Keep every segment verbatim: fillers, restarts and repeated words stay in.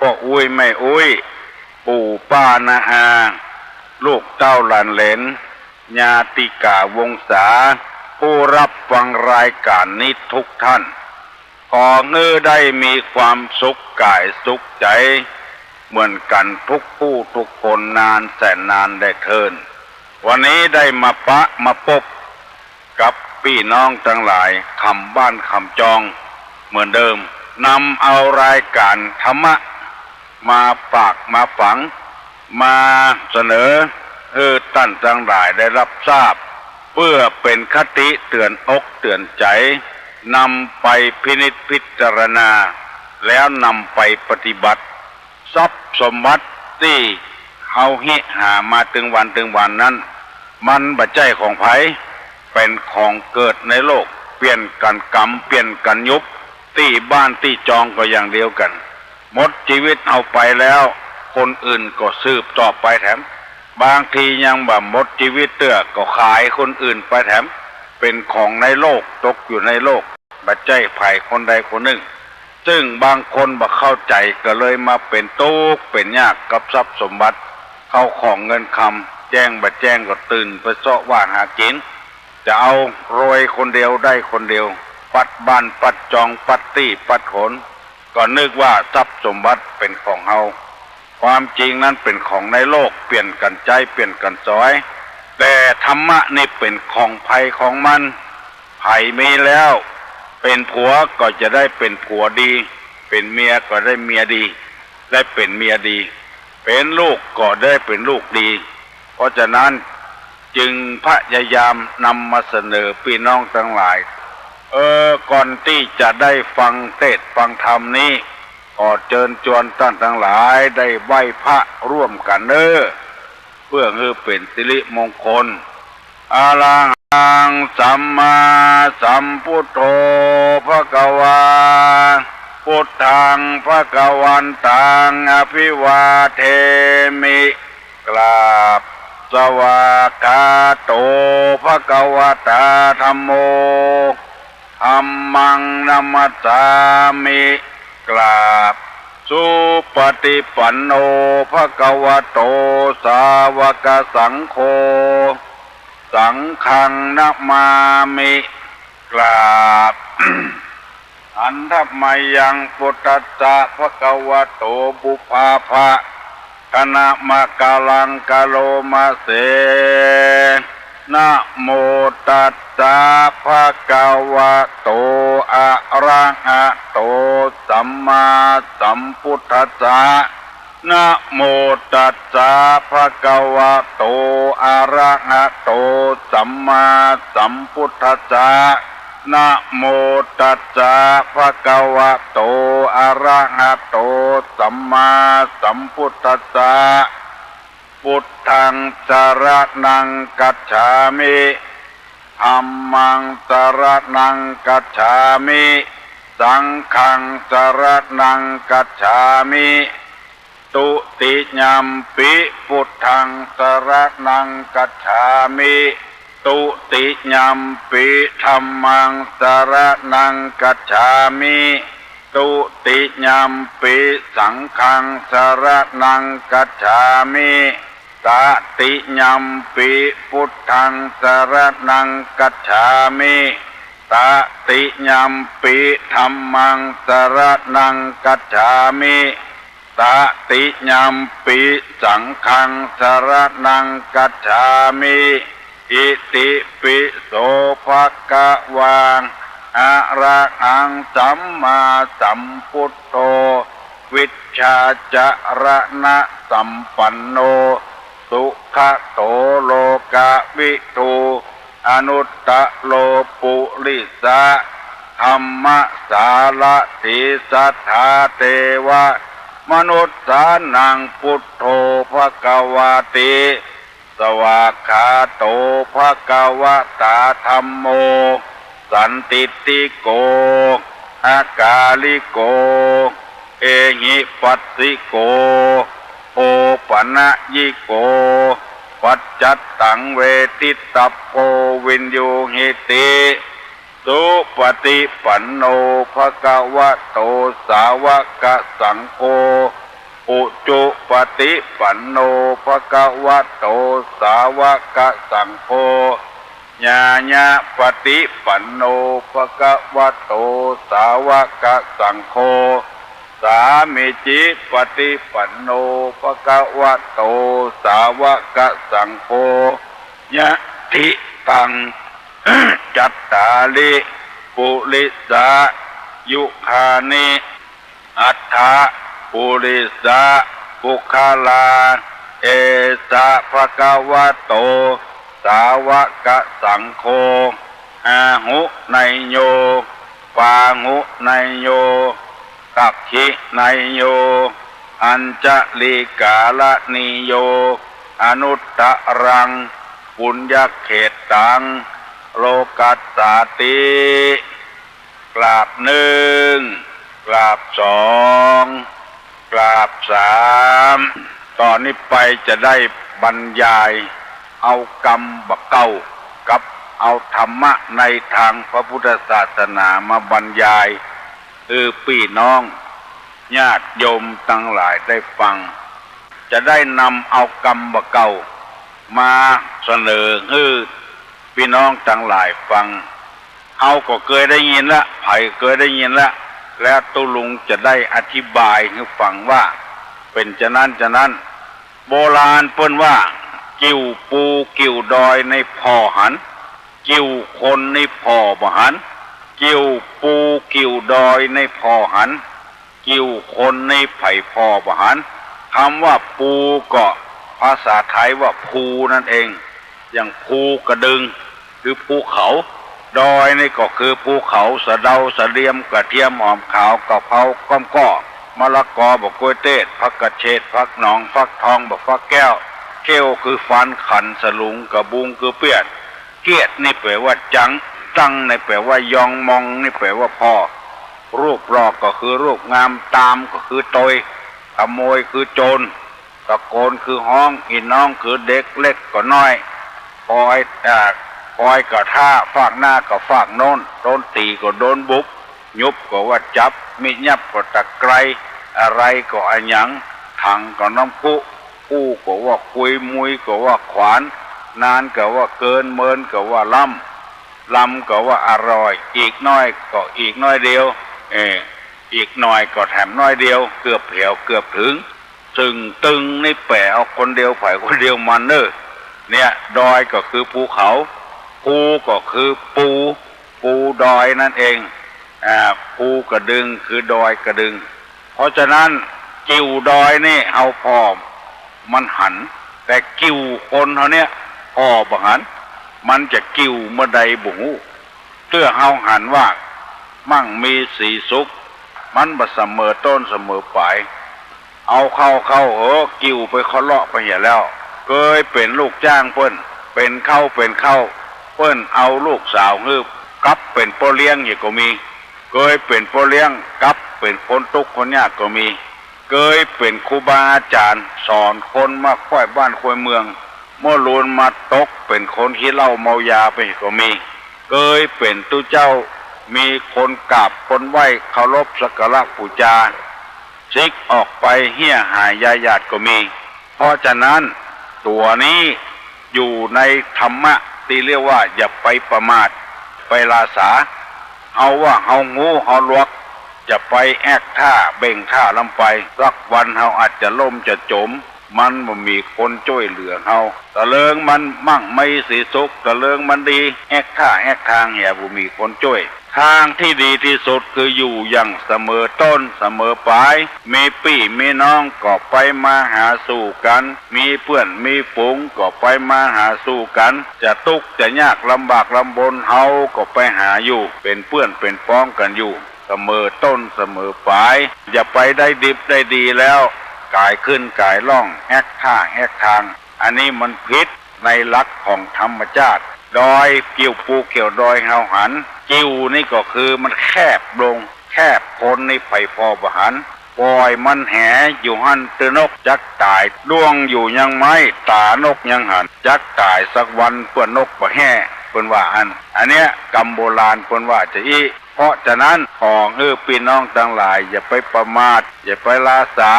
ป้ออุ๊ยแม่อุ๊ย ปู่ป้าน้าอา ลูกเต้าหลานเหลน ญาติกาวงศา ผู้ฮับฟังรายก๋านนี้ทุกท่าน ขอหื้อได้มีความสุขก๋ายสุขใจ๋ เหมือนกั๋นทุกผู้ทุกคนนานแสนนานแลเทิน วันนี้ได้มาปะมาปบ กับปี้น้องตังหลาย คำบ้านคำจอง เหมือนเดิม นำเอารายก๋านธรรมะ มาฝากมาฝัง มาเสนอหื้อต้านตังหลายได้ฮับทราบ เปื้อเป๋นคติเตื๋อนอกเตื๋อนใจ๋ นำไปพินิจพิจารณา แล้วนำไปปฏิบัติ ทรัพย์สมบัติตี้เฮาเฮะหามาตึงวันตึงวันนั้น มันบ่ใจ้ของใผ เป๋นของเกิดในโลก เปลี่ยนกั๋นก๋ำ เปลี่ยนกั๋นยุบ ตี้บ้านตี้จองก็อย่างเดียวกั๋น หมดจีวิตเฮาไปแล้ว คนอื่นก็สืบต่อไปแถม บางทียังบ่หมดจีวิตเตื้อ ก็ขายคนอื่นไปแถม เป๋นของในโลก ตกอยู่ในโลก บ่ใจ้ใผคนใดคนนึ่ง ซึ่งบางคนบ่เข้าใจ๋ ก็เลยมาเป๋นตุ๊กเป๋นยากกับทรัพย์สมบัติ เข้าของเงินคำ แจ้งบ่แจ้งก็ตื่นไปเซาะว่าหากิ๋น จะเอารวยคนเดียวได้คนเดียว ปัดบ้านปัดจองปัดตี้ปัดหน ก็นึกว่าทรัพย์สมบัติเป๋นของเฮา ความจริงนั้นเป๋นของในโลก เปลี่ยนกั๋นใจ๊เปลี่ยนกั๋นสอย แต่ธรรมะนี่เป๋นของใผของมัน ใผมีแล้ว เป๋นผัวก็จะได้เป๋นผัวดี เป๋นเมียก็ได้เมียดี ได้เป๋นเมียดี เป๋นลูกก็ได้เป๋นลูกดี เพราะฉะนั้นจึงพยายามนำมาเสนอปี้น้องตังหลาย เออ ก่อนตี้จะได้ฟังเตสน์ฟังธรรมนี้ ขอเจิญจวนต้านตังหลายได้ไหว้พระร่วมกั๋นเน่อ เปื้อหื้อเป๋นสิริมงคล อะระหังสัมมาสัมพุทโธ ภะคะวา พุทธัง ภะคะวันตัง อะภิวาเทมิ กราบ สวากขาโต ภะคะวะตา ธัมโม ธัมมัง นะมัสสามิ กราบ สุปฏิปันโน ภะคะวะโต สาวกสังโฆ สังฆัง นะมามิ กราบ หันทะมะยัง ปุทธัสสะ ภะคะวะโต ปุพพาภะ คะนะมะกะลัง กะโรมะเส นะโมตัสสะ ภะคะวะโต อะระหะโต สัมมาสัมพุทธัสสะ นะโมตัสสะ ภะคะวะโต อะระหะโต สัมมาสัมพุทธัสสะ นะโมตัสสะ ภะคะวะโต อะระหะโต สัมมาสัมพุทธัสสะ พุทธัง สะระณัง กัจฉามิ ธัมมัง สะระณัง กัจฉามิ สังฆัง สะระณัง กัจฉามิ ตุติยัมปิ พุทธัง สะระณัง กัจฉามิ ตุติยัมปิ ธัมมัง สะระณัง กัจฉามิ ตุติยัมปิ สังฆัง สะระณัง กัจฉามิ ตะติยัมปิ พุทธัง สะระณัง กัจฉามิ ตะติยัมปิ ธัมมัง สะระณัง กัจฉามิ ตะติยัมปิ สังฆัง สะระณัง กัจฉามิ อิติปิโส ภะคะวา อะระหัง สัมมาสัมพุทโธ วิชชาจะระณะสัมปันโน สุขะโต โลกะวิทู อนุตตะโร ปุริสะธัมมะสารถี สัทธา เตวะมนุสสานัง พุทโธ ภะคะวาติ สวากขาโต ภะคะวะตา ธัมโม สันทิฏฐิโก อะกาลิโก เอหิปัสสิโก โอปะนะยิโก ปัจจัตตัง เวทิตัพโพ วิญญูหิติ สุปฏิปันโน ภะคะวะโต สาวกสังโฆ อุจุปะติปันโน ภะคะวะโต สาวะกะสังโฆ ญาญะปะติปันโน ภะคะวะโต สาวะกะสังโฆ สามีจิปะติปันโน ภะคะวะโต สาวะกะสังโฆ ยะถิตัง จัตตาริ ปุริสายุคานิ อัฏฐะ ปุริสะ ปุคคลา เอสะ ภะคะวะโต สาวะกะสังโฆ อาหุเนยโย ปาหุเนยโย กักขิเนยโย อัญชลีกาละนีโย อนุตตะรัง ปุญญะเขตตัง โลกัสสาติ กราบนึ่ง กราบสอง กราบสาม ต่อนี้ไปจะได้บรรยายเอากำบ่าเก๊า กับเอาธรรมะในตางพระพุทธศาสนามาบรรยายหื้อปี้น้องญาติโยมตังหลายได้ฟัง จะได้นำเอากำบ่าเก๊ามาเสนอหื้อปี้น้องตังหลายฟัง เฮาก็เกยได้ยินละ ใผเกยได้ยินละ แล้วตุ๊ลุงจะได้อธิบายหื้อฟังว่าเป๋นจานั้นจานั้น โบราณเปิ้นว่า กิ่วปูกิ่วดอยในผ่อหัน กิ่วคนในผ่อบ่หัน กิ่วปูกิ่วดอยในผ่อหัน กิ่วคนในใผผ่อบ่หัน กำว่าปูก็ภาษาไทยว่าภูนั่นเอง อย่างภูกระดึง คือภูเขา ดอยนี่ก็คือภูเขา สะเดา สะเดียม กระเทียม หอมขาว กะเพรา ก้อมก้อ มะละกอ บ่ากล้วยเตส ผักกระเฉด ผักหนอง ฟักทอง บ่าฟักแก้ว เข้วคือฟัน ขัน สลุง กะบุง คือเปี้ยน เกี้ยดนี่แป๋ว่าจัง จังนี่แป๋ว่ายอง มองนี่แป๋ว่าผ่อ รูปหล่อก็คือรูปงาม ตามก็คือตวย ขโมยคือโจร ตะโกนคือฮ้อง อี้น้องคือเด็ก เล็กก็น้อย ปอย อ่า ปอยก็ถ้า ฟากหน้าก็ฟากโน้น โดนตี๋ก็โดนบุบ หยุบก็ว่าจับ มิยับก็ตะไกร อะไรก็อะหยัง ถังก็น้ำพุ คู่ก็ว่าคุย มุยก็ว่าขวาน นานก็ว่าเกิน เมินก็ว่าล้ำ ลำก็ว่าอร่อย อีกน้อยก็อีกน้อยเดียว เออ อีกหน่อยก็แถมน้อยเดียว เกือบแผวเกือบเถิง ซึ่งตึงนี่แป๋เอาคนเดียวใผคนเดียวมันเน่อ เนี่ย ดอยก็คือภูเขา ภูก็คือปู ปูดอยนั่นเอง อ่า ภูกระดึงคือดอยกระดึง เพราะฉะนั้นกิ่วดอยนี่เฮาผ่อมันหัน แต่กิ่วคนเฮาเนี่ยผ่อบ่หัน มันจะกิ่วเมื่อใดบ่ฮู้ เตื้อเฮาหันว่า มั่งมีสีสุข มันบ่เสมอต้นเสมอปลาย เอาเข้าเข้าเหอะ กิ่วไปเคาะเลาะไปเหียแล้ว เกยเป๋นลูกจ้างเปิ้น เป๋นเข้าเป๋นเข้า เปิ้นเอาลูกสาวหื้อ กลับเป๋นป้อเลี้ยงเหียก็มี เกยเป๋นป้อเลี้ยง กลับเป๋นคนตุ๊กข์คนยากก็มี เกยเป๋นครูบาอาจ๋ารย์ สอนคนมาค่อยบ้านค่อยเมือง เมื่อลูนมาตกเป๋นคนขี้เหล้าเมายาไปก็มี เกยเป๋นตุ๊เจ้า มีคนกราบคนไหว้เคารพสักการะปู๋จา ซิกออกไปเฮี้ยหายยาหยาดก็มี เพราะฉะนั้นตั๋วนี้อยู่ในธรรมะตี้เรียกว่าอย่าไปประมาท ไปลาสา เฮาว่าเฮาฮู้เฮาหลวก จะไปแอ๊กถ้าเบ่งถ้าลำไป สักวันเฮาอาจจะล้มจะจ๋ม มันบ่มีคนจ้วยเหลือเฮา ตะเลิงมันมั่งมีสีสุข ตะเลิงมันดี แอ๊กถ้าแอ๊กทางเหียบ่มีคนจ้วย ทางตี้ดีตี้สุดคืออยู่อย่างเสมอต้นเสมอปลาย มีปี้มีน้องก็ไปมาหาสู่กั๋น มีเปื้อนมีฝูงก็ไปมาหาสู่กั๋น จะตุ๊กข์จะยากลำบากลำบนเฮาก็ไปหาอยู่ เป๋นเปื้อนเป๋นป๊องกั๋นอยู่ เสมอต้นเสมอปลาย อย่าไปได้ดิบได้ดีแล้ว ก๋ายขึ้นก๋ายล่อง แอ๊กถ้าแอ๊กทาง อันนี้มันผิดในหลักของธรรมชาติ ดอย กิ่วปูกิ่วดอยเฮาหัน กิ่วนี่ก็คือมันแคบลง แคบคนนี่ใผผ่อบ่หัน ป่อยมันแหอยู่หั้นเต๊อะ นกจักต๋าย ด้วงอยู่ยังไม้ ต๋านกยังหัน จักต๋ายสักวันเปื้อนนกบ่แฮ่ เปิ้นว่าอั้น อันเนี้ยกำโบราณเปิ้นว่าจะอี้ เพราะฉะนั้นขอหื้อปี้น้องตังหลายอย่าไปประมาท อย่าไปลาสา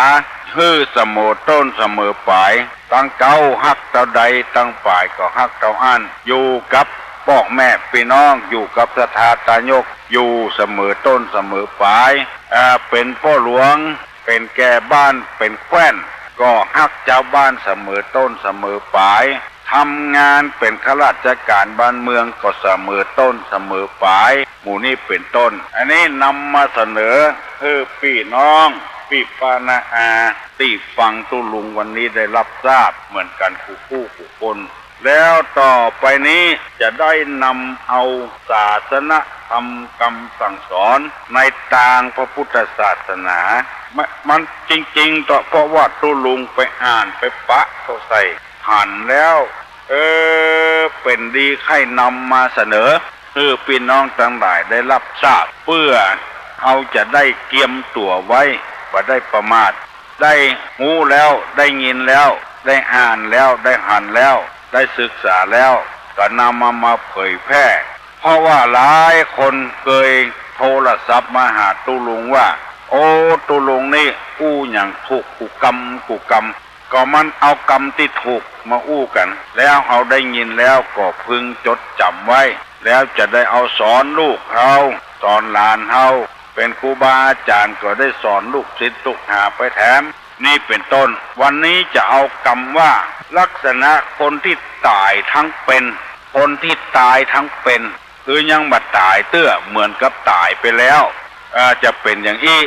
หื้อเสมอต้นเสมอป๋าย ตังเก๊าฮักเต้าใด ตังป๋ายก็ฮักเต้าอั้น อยู่กับป้อแม่ปี้น้อง อยู่กับศรัทธาตายก อยู่เสมอต้นเสมอป๋าย อ่า เป๋นป้อหลวง เป๋นแก่บ้าน เป๋นแคว้น ก็ฮักจาวบ้านเสมอต้นเสมอป๋าย ทำงานเป๋นข้าราชก๋านบ้านเมืองก็เสมอต้นเสมอป๋าย หมู่นี้เป๋นต้น อันนี้นำมาเสนอหื้อปี้น้อง ปี้ป้าน้าอาตี้ฟังตุ๊ลุงวันนี้ได้ฮับทราบเหมือนกั๋นกู้ผู้กู้คน แล้วต่อไปนี้จะได้นำเอาศาสนธรรมกำสั่งสอนในตางพระพุทธศาสนา มัน มันจริงๆ เถาะ เพราะว่าตุ๊ลุงไปอ่านไปปะเข้าใส่หันแล้ว เออ เป๋นดีใค่นำมาเสนอหื้อปี้น้องตังหลายได้ฮับทราบ เปื้อเฮาจะได้เกียมตั๋วไว้ บ่ได้ประมาท ได้ฮู้แล้ว ได้ยินแล้ว ได้อ่านแล้ว ได้หันแล้ว ได้ศึกษาแล้ว ก็นำมา มาเผยแพร่ เพราะว่าหลายคนเกยโทรศัพท์มาหาตุ๊ลุงว่า โอ้ ตุ๊ลุงนี่อู้หยังถูกกู้กำกู้กำ ก็มันเอากำตี้ถูกมาอู้กั๋น แล้วเฮาได้ยินแล้วก็พึงจดจ๋ำไว้ แล้วจะได้เอาสอนลูกเฮา สอนหลานเฮา เป๋นครูบาอาจ๋ารย์ก็ได้สอนลูกศิษย์ลูกหาไปแถม นี่เป๋นต้น วันนี้จะเอากำว่า ลักษณะคนตี้ต๋ายทั้งเป๋น คนตี้ต๋ายทั้งเป๋น คือยังบ่ต๋ายเตื้อ เหมือนกับต๋ายไปแล้ว เอ่อ จะเป๋นอย่างอี้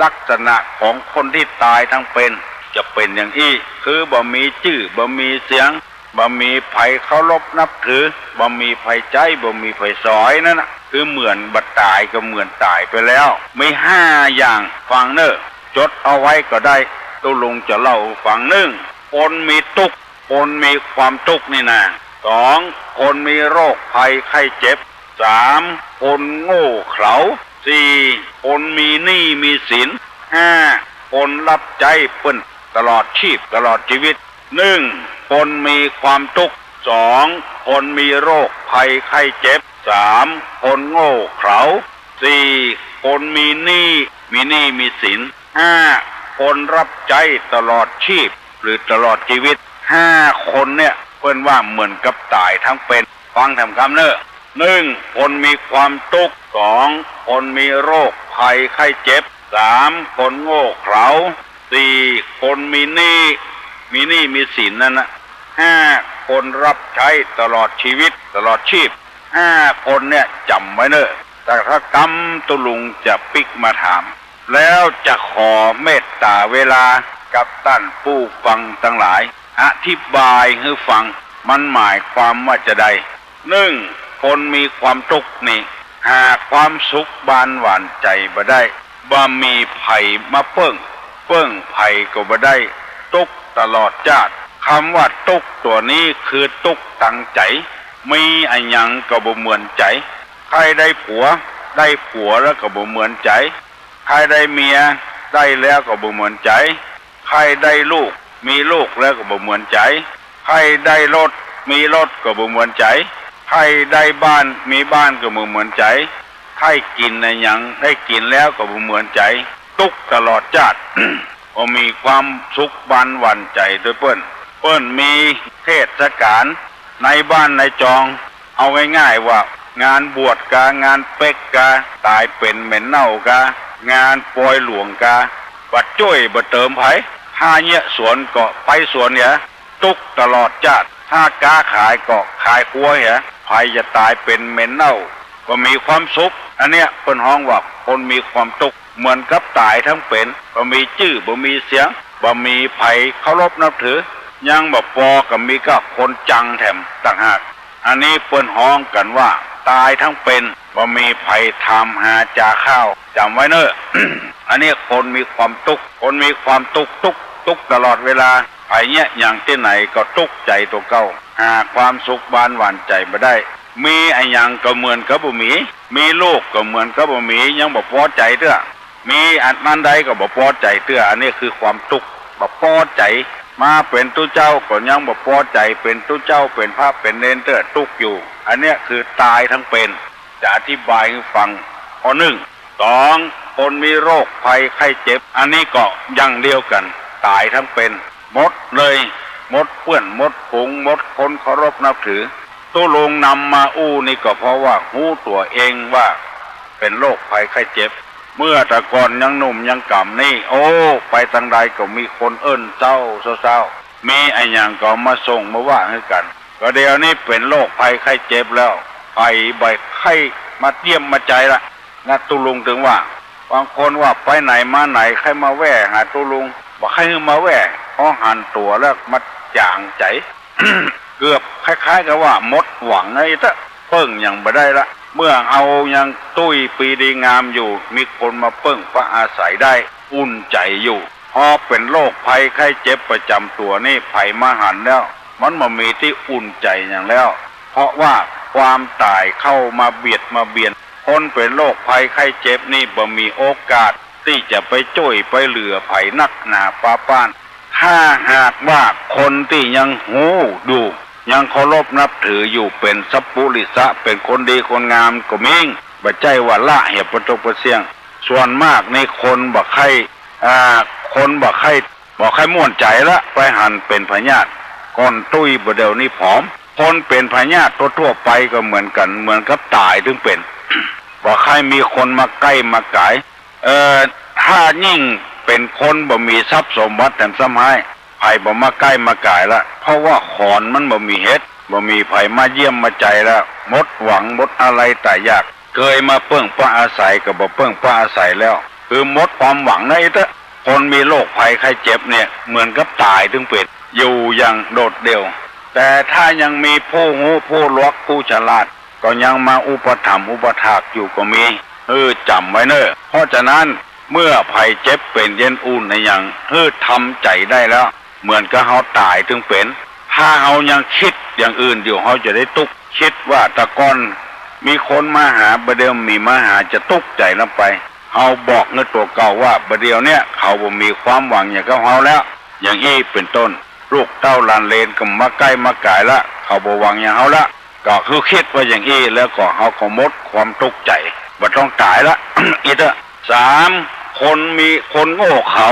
ลักษณะของคนตี้ต๋ายทั้งเป๋น จะเป๋นอย่างอี้ คือบ่มีจื้อ บ่มีเสียง บ่มีใผเคารพนับถือ บ่มีใผใจ๊ บ่มีใผสอย นั่นน่ะ คือเหมือนบ่ต๋าย ก็เหมือนต๋ายไปแล้ว มีห้าอย่าง ฟังเน่อ จดเอาไว้ก็ได้ ตุ๊ลุงจะเล่าหื้อฟัง นึ่ง คนมีตุ๊กข์ คนมีความตุ๊กข์นี่นา สอง คนมีโรคภัยไข้เจ็บ สาม คนโง่เขลา สี่ คนมีหนี้มีสิน ห้า คนฮับใจ๊เปิ้นตลอดชีพ ตลอดจีวิต นึ่ง คนมีความตุ๊กข์ สอง คนมีโรคภัยไข้เจ็บ สาม คนโง่เขลา สี่ คนมีหนี้ มีหนี้มีสิน ห้า คนฮับใจ๊ตลอดชีพ หรือตลอดจีวิต ห้าคนเนี่ย เปิ้นว่าเหมือนกับต๋ายทั้งเป๋น ฟังแถมกำเน่อ นึ่ง คนมีความตุ๊กข์ สอง คนมีโรคภัยไข้เจ็บ สาม คนโง่เขลา สี่ คนมีหนี้ มีหนี้มีสินนั่นนะ ห้า คนฮับใจ๊ตลอดชีวิต ตลอดชีพ ห้าคนเนี่ยจ๋ำไว้เน่อ แต่ถ้ากำตุ๊ลุงจะปิ๊กมาถาม แล้วจะขอเมตต๋าเวลากับต้านผู้ฟังตังหลาย อธิบายหื้อฟัง มันหมายความว่าจาใด นึ่ง คนมีความตุ๊กข์นี่ หาความสุขบานหวานใจ๋บ่ได้ บ่มีใผมาเปิ้ง เปิ้งใผก็บ่ได้ ตุ๊กข์ตลอดจ้าด กำว่าตุ๊กข์ตั๋วนี้คือตุ๊กข์ตังใจ๋ มีอะหยังก็บ่เหมือนใจ๋ ใค่ได้ผัว ได้ผัวแล้วก็บ่เหมือนใจ๋ ใค่ได้เมีย ได้แล้วก็บ่เหมือนใจ๋ ใค่ได้ลูก มีลูกแล้วก็บ่เหมือนใจ๋ ใค่ได้รถ มีรถก็บ่เหมือนใจ๋ ใค่ได้บ้าน มีบ้านก็บ่เหมือนใจ๋ ใค่กิ๋นอะหยัง ได้กิ๋นแล้วก็บ่เหมือนใจ๋ ตุ๊กข์ตลอดจ้าด บ่มีความสุขบานหวานใจ๋ตวยเปิ้น เปิ้นมีเทศกาล ในบ้านในจอง เอาง่ายๆ ว่างานบวชกา งานเป๊กกา ต๋ายเป๋นเหม็นเน่ากา งานปอยหลวงกา บ่จ้วยบ่เติมใผ ถ้าเยียะสวนก็ไปสวนเหีย ตุ๊กข์ตลอดจ้าด ถ้าก๊าขายก็ขายครัวเหีย ใผจะต๋ายเป๋นเหม็นเน่า บ่มีความสุข อันเนี้ยเปิ้นฮ้องว่าคนมีความตุ๊กข์ เหมือนกับต๋ายทั้งเป๋น บ่มีจื้อ บ่มีเสียง บ่มีใผเคารพนับถือ ยังบ่ปอก็มีก้าคนจังแถมต่างหาก อันนี้เปิ้นฮ้องกั๋นว่าต๋ายทั้งเป๋น บ่มีใผถามหาจาข้าว จ๋ำไว้เน่อ อันนี้คนมีความตุ๊กข์ คนมีความตุ๊กข์ ตุ๊กข์ ตุ๊กข์ตลอดเวลา ใผเยียะหยังตี้ไหนก็ตุ๊กข์ใจ๋ตั๋วเก่า หาความสุขบานหวานใจ๋บ่ได้ มีอะหยังก็เหมือนกับบ่มี มีลูกก็เหมือนกับบ่มี ยังบ่ปอใจ๋เตื้อ มีอันนั้นได้ก็บ่ปอใจ๋เตื้อ อันนี้คือความตุ๊กข์ บ่ปอใจ๋ มาเป๋นตุ๊เจ้าก็ยังบ่ปอใจ๋ เป๋นตุ๊เจ้า เป๋นพระ เป๋นเณรเตื้อ ตุ๊กข์อยู่ อันเนี้ยคือต๋ายทั้งเป๋น จะอธิบายหื้อฟัง ข้อนึ่ง สอง คนมีโรคภัยไข้เจ็บ อันนี้ก็อย่างเดียวกั๋น ต๋ายตึงเป๋น หมดเลย หมดเปื้อน หมดฝูง หมดคนเคารพนับถือ ตุ๊ลุงนำมาอู้นี่ก็เพราะว่าฮู้ตั๋วเองว่าเป๋นโรคภัยไข้เจ็บ เมื่อแต่ก่อนยังหนุ่มยังก๋ำนี่ โอ้ ไปตางใดก็มีคนเอิ้นเซ้าเซ้า มีอะหยังก็มาส่งมาว่าหื้อกั๋น ก็เดี๋ยวนี้เป๋นโรคภัยไข้เจ็บแล้ว ใผบ่ใค่มาเยี่ยมมาใจ๋ละ นะตุ๊ลุงตึงว่า บางคนว่าไปไหนมาไหนใค่มาแว่หาตุ๊ลุง บ่ใค่หื้อมาแว่ เพราะหันตั๋วแล้วมาจ๋างใจ๋ เกือบคล้ายๆ กับว่าหมดหวังไอ้เต๊อะ เปิ้งหยังบ่ได้ละ เมื่อเฮายังตุ้ยปีดีงามอยู่ มีคนมาเปิ้งปะอาศัยได้ อุ่นใจ๋อยู่ พอเป๋นโรคภัยไข้เจ็บประจ๋ำตั๋วนี่ ใผมาหันแล้ว มันบ่มีตี้อุ่นใจ๋หยังแล้ว เพราะว่าความต๋ายเข้ามาเบียดมาเบียน คนเป๋นโรคภัยไข้เจ็บนี่บ่มีโอกาสตี้จะไปจ้วยไปเหลือใผนักหนาปาป๊าน ถ้าหากว่าคนตี้ยังฮู้อยู่ ยังเคารพนับถืออยู่ เป๋นสัปปุริสะ เป๋นคนดีคนงามก็มี บ่ใจ้ว่าละเหียปะตกปะเสี้ยง ส่วนมากนี่คนบ่ใค่ อ่า คนบ่ใค่ บ่ใค่ม่วนใจ๋ละ ไปหันเป๋นพยาธิ ก่อนตุ้ยบ่าเดี่ยวนี้ผอม คนเป๋นพยาธิทั่วๆ ไปก็เหมือนกั๋น เหมือนกับต๋ายตึงเป๋น บ่ใค่มีคนมาใก้มาก๋าย เอ่อ ถ้ายิ่งเป๋นคนบ่มีทรัพย์สมบัติแถมซ้ำฮ้าย ใผบ่มาใก้มาก๋ายละ เพราะว่าขอนมันบ่มีเห็ด บ่มีใผมาเยี่ยมมาใจ๋ละ หมดหวังหมดอาลัยต๋ายอยาก เกยมาเปิ้งปะอาศัยก็บ่เปิ้งปะอาศัยแล้ว คือหมดความหวังนะไอ้เต๊อะ คนมีโรคภัยไข้เจ็บเนี่ยเหมือนกับต๋ายตึงเป๋น อยู่อย่างโดดเดี่ยว แต่ถ้ายังมีผู้ฮู้ผู้หลวกผู้ฉลาด ก็ยังมาอุปถัมภ์อุปถากอยู่ก็มี หื้อจ๋ำไว้เน่อ เพราะฉะนั้นเมื่อใผเจ็บเป๋นเย็นอุ่นอะหยัง หื้อทำใจ๋ได้แล้ว เหมือนกับเฮาต๋ายตึงเป๋น ถ้าเฮายังกึ๊ดอย่างอื่นอยู่ เฮาจะได้ตุ๊ก กึ๊ดว่าแต่ก่อนมีคนมาหา บ่าเดี่ยวบ่มีมาหา จะตุ๊กใจ๋ลำไป เฮาบอกหื้อตั๋วเก่าว่า บ่าเดี่ยวเนี่ยเขาบ่มีความหวังหยังกับเฮาแล้ว อย่างอี้เป๋นต้น ลูกเต้าหลานเหลนก็บ่มาใก้มาก๋ายละ เขาบ่หวังหยังเฮาละ ก็คือกึ๊ดว่าอย่างอี้แล้วก็เฮาก็หมดความตุ๊กใจ๋ บ่ต้องต๋ายละ อี้เต๊อะ สาม คนมี คนโง่เขลา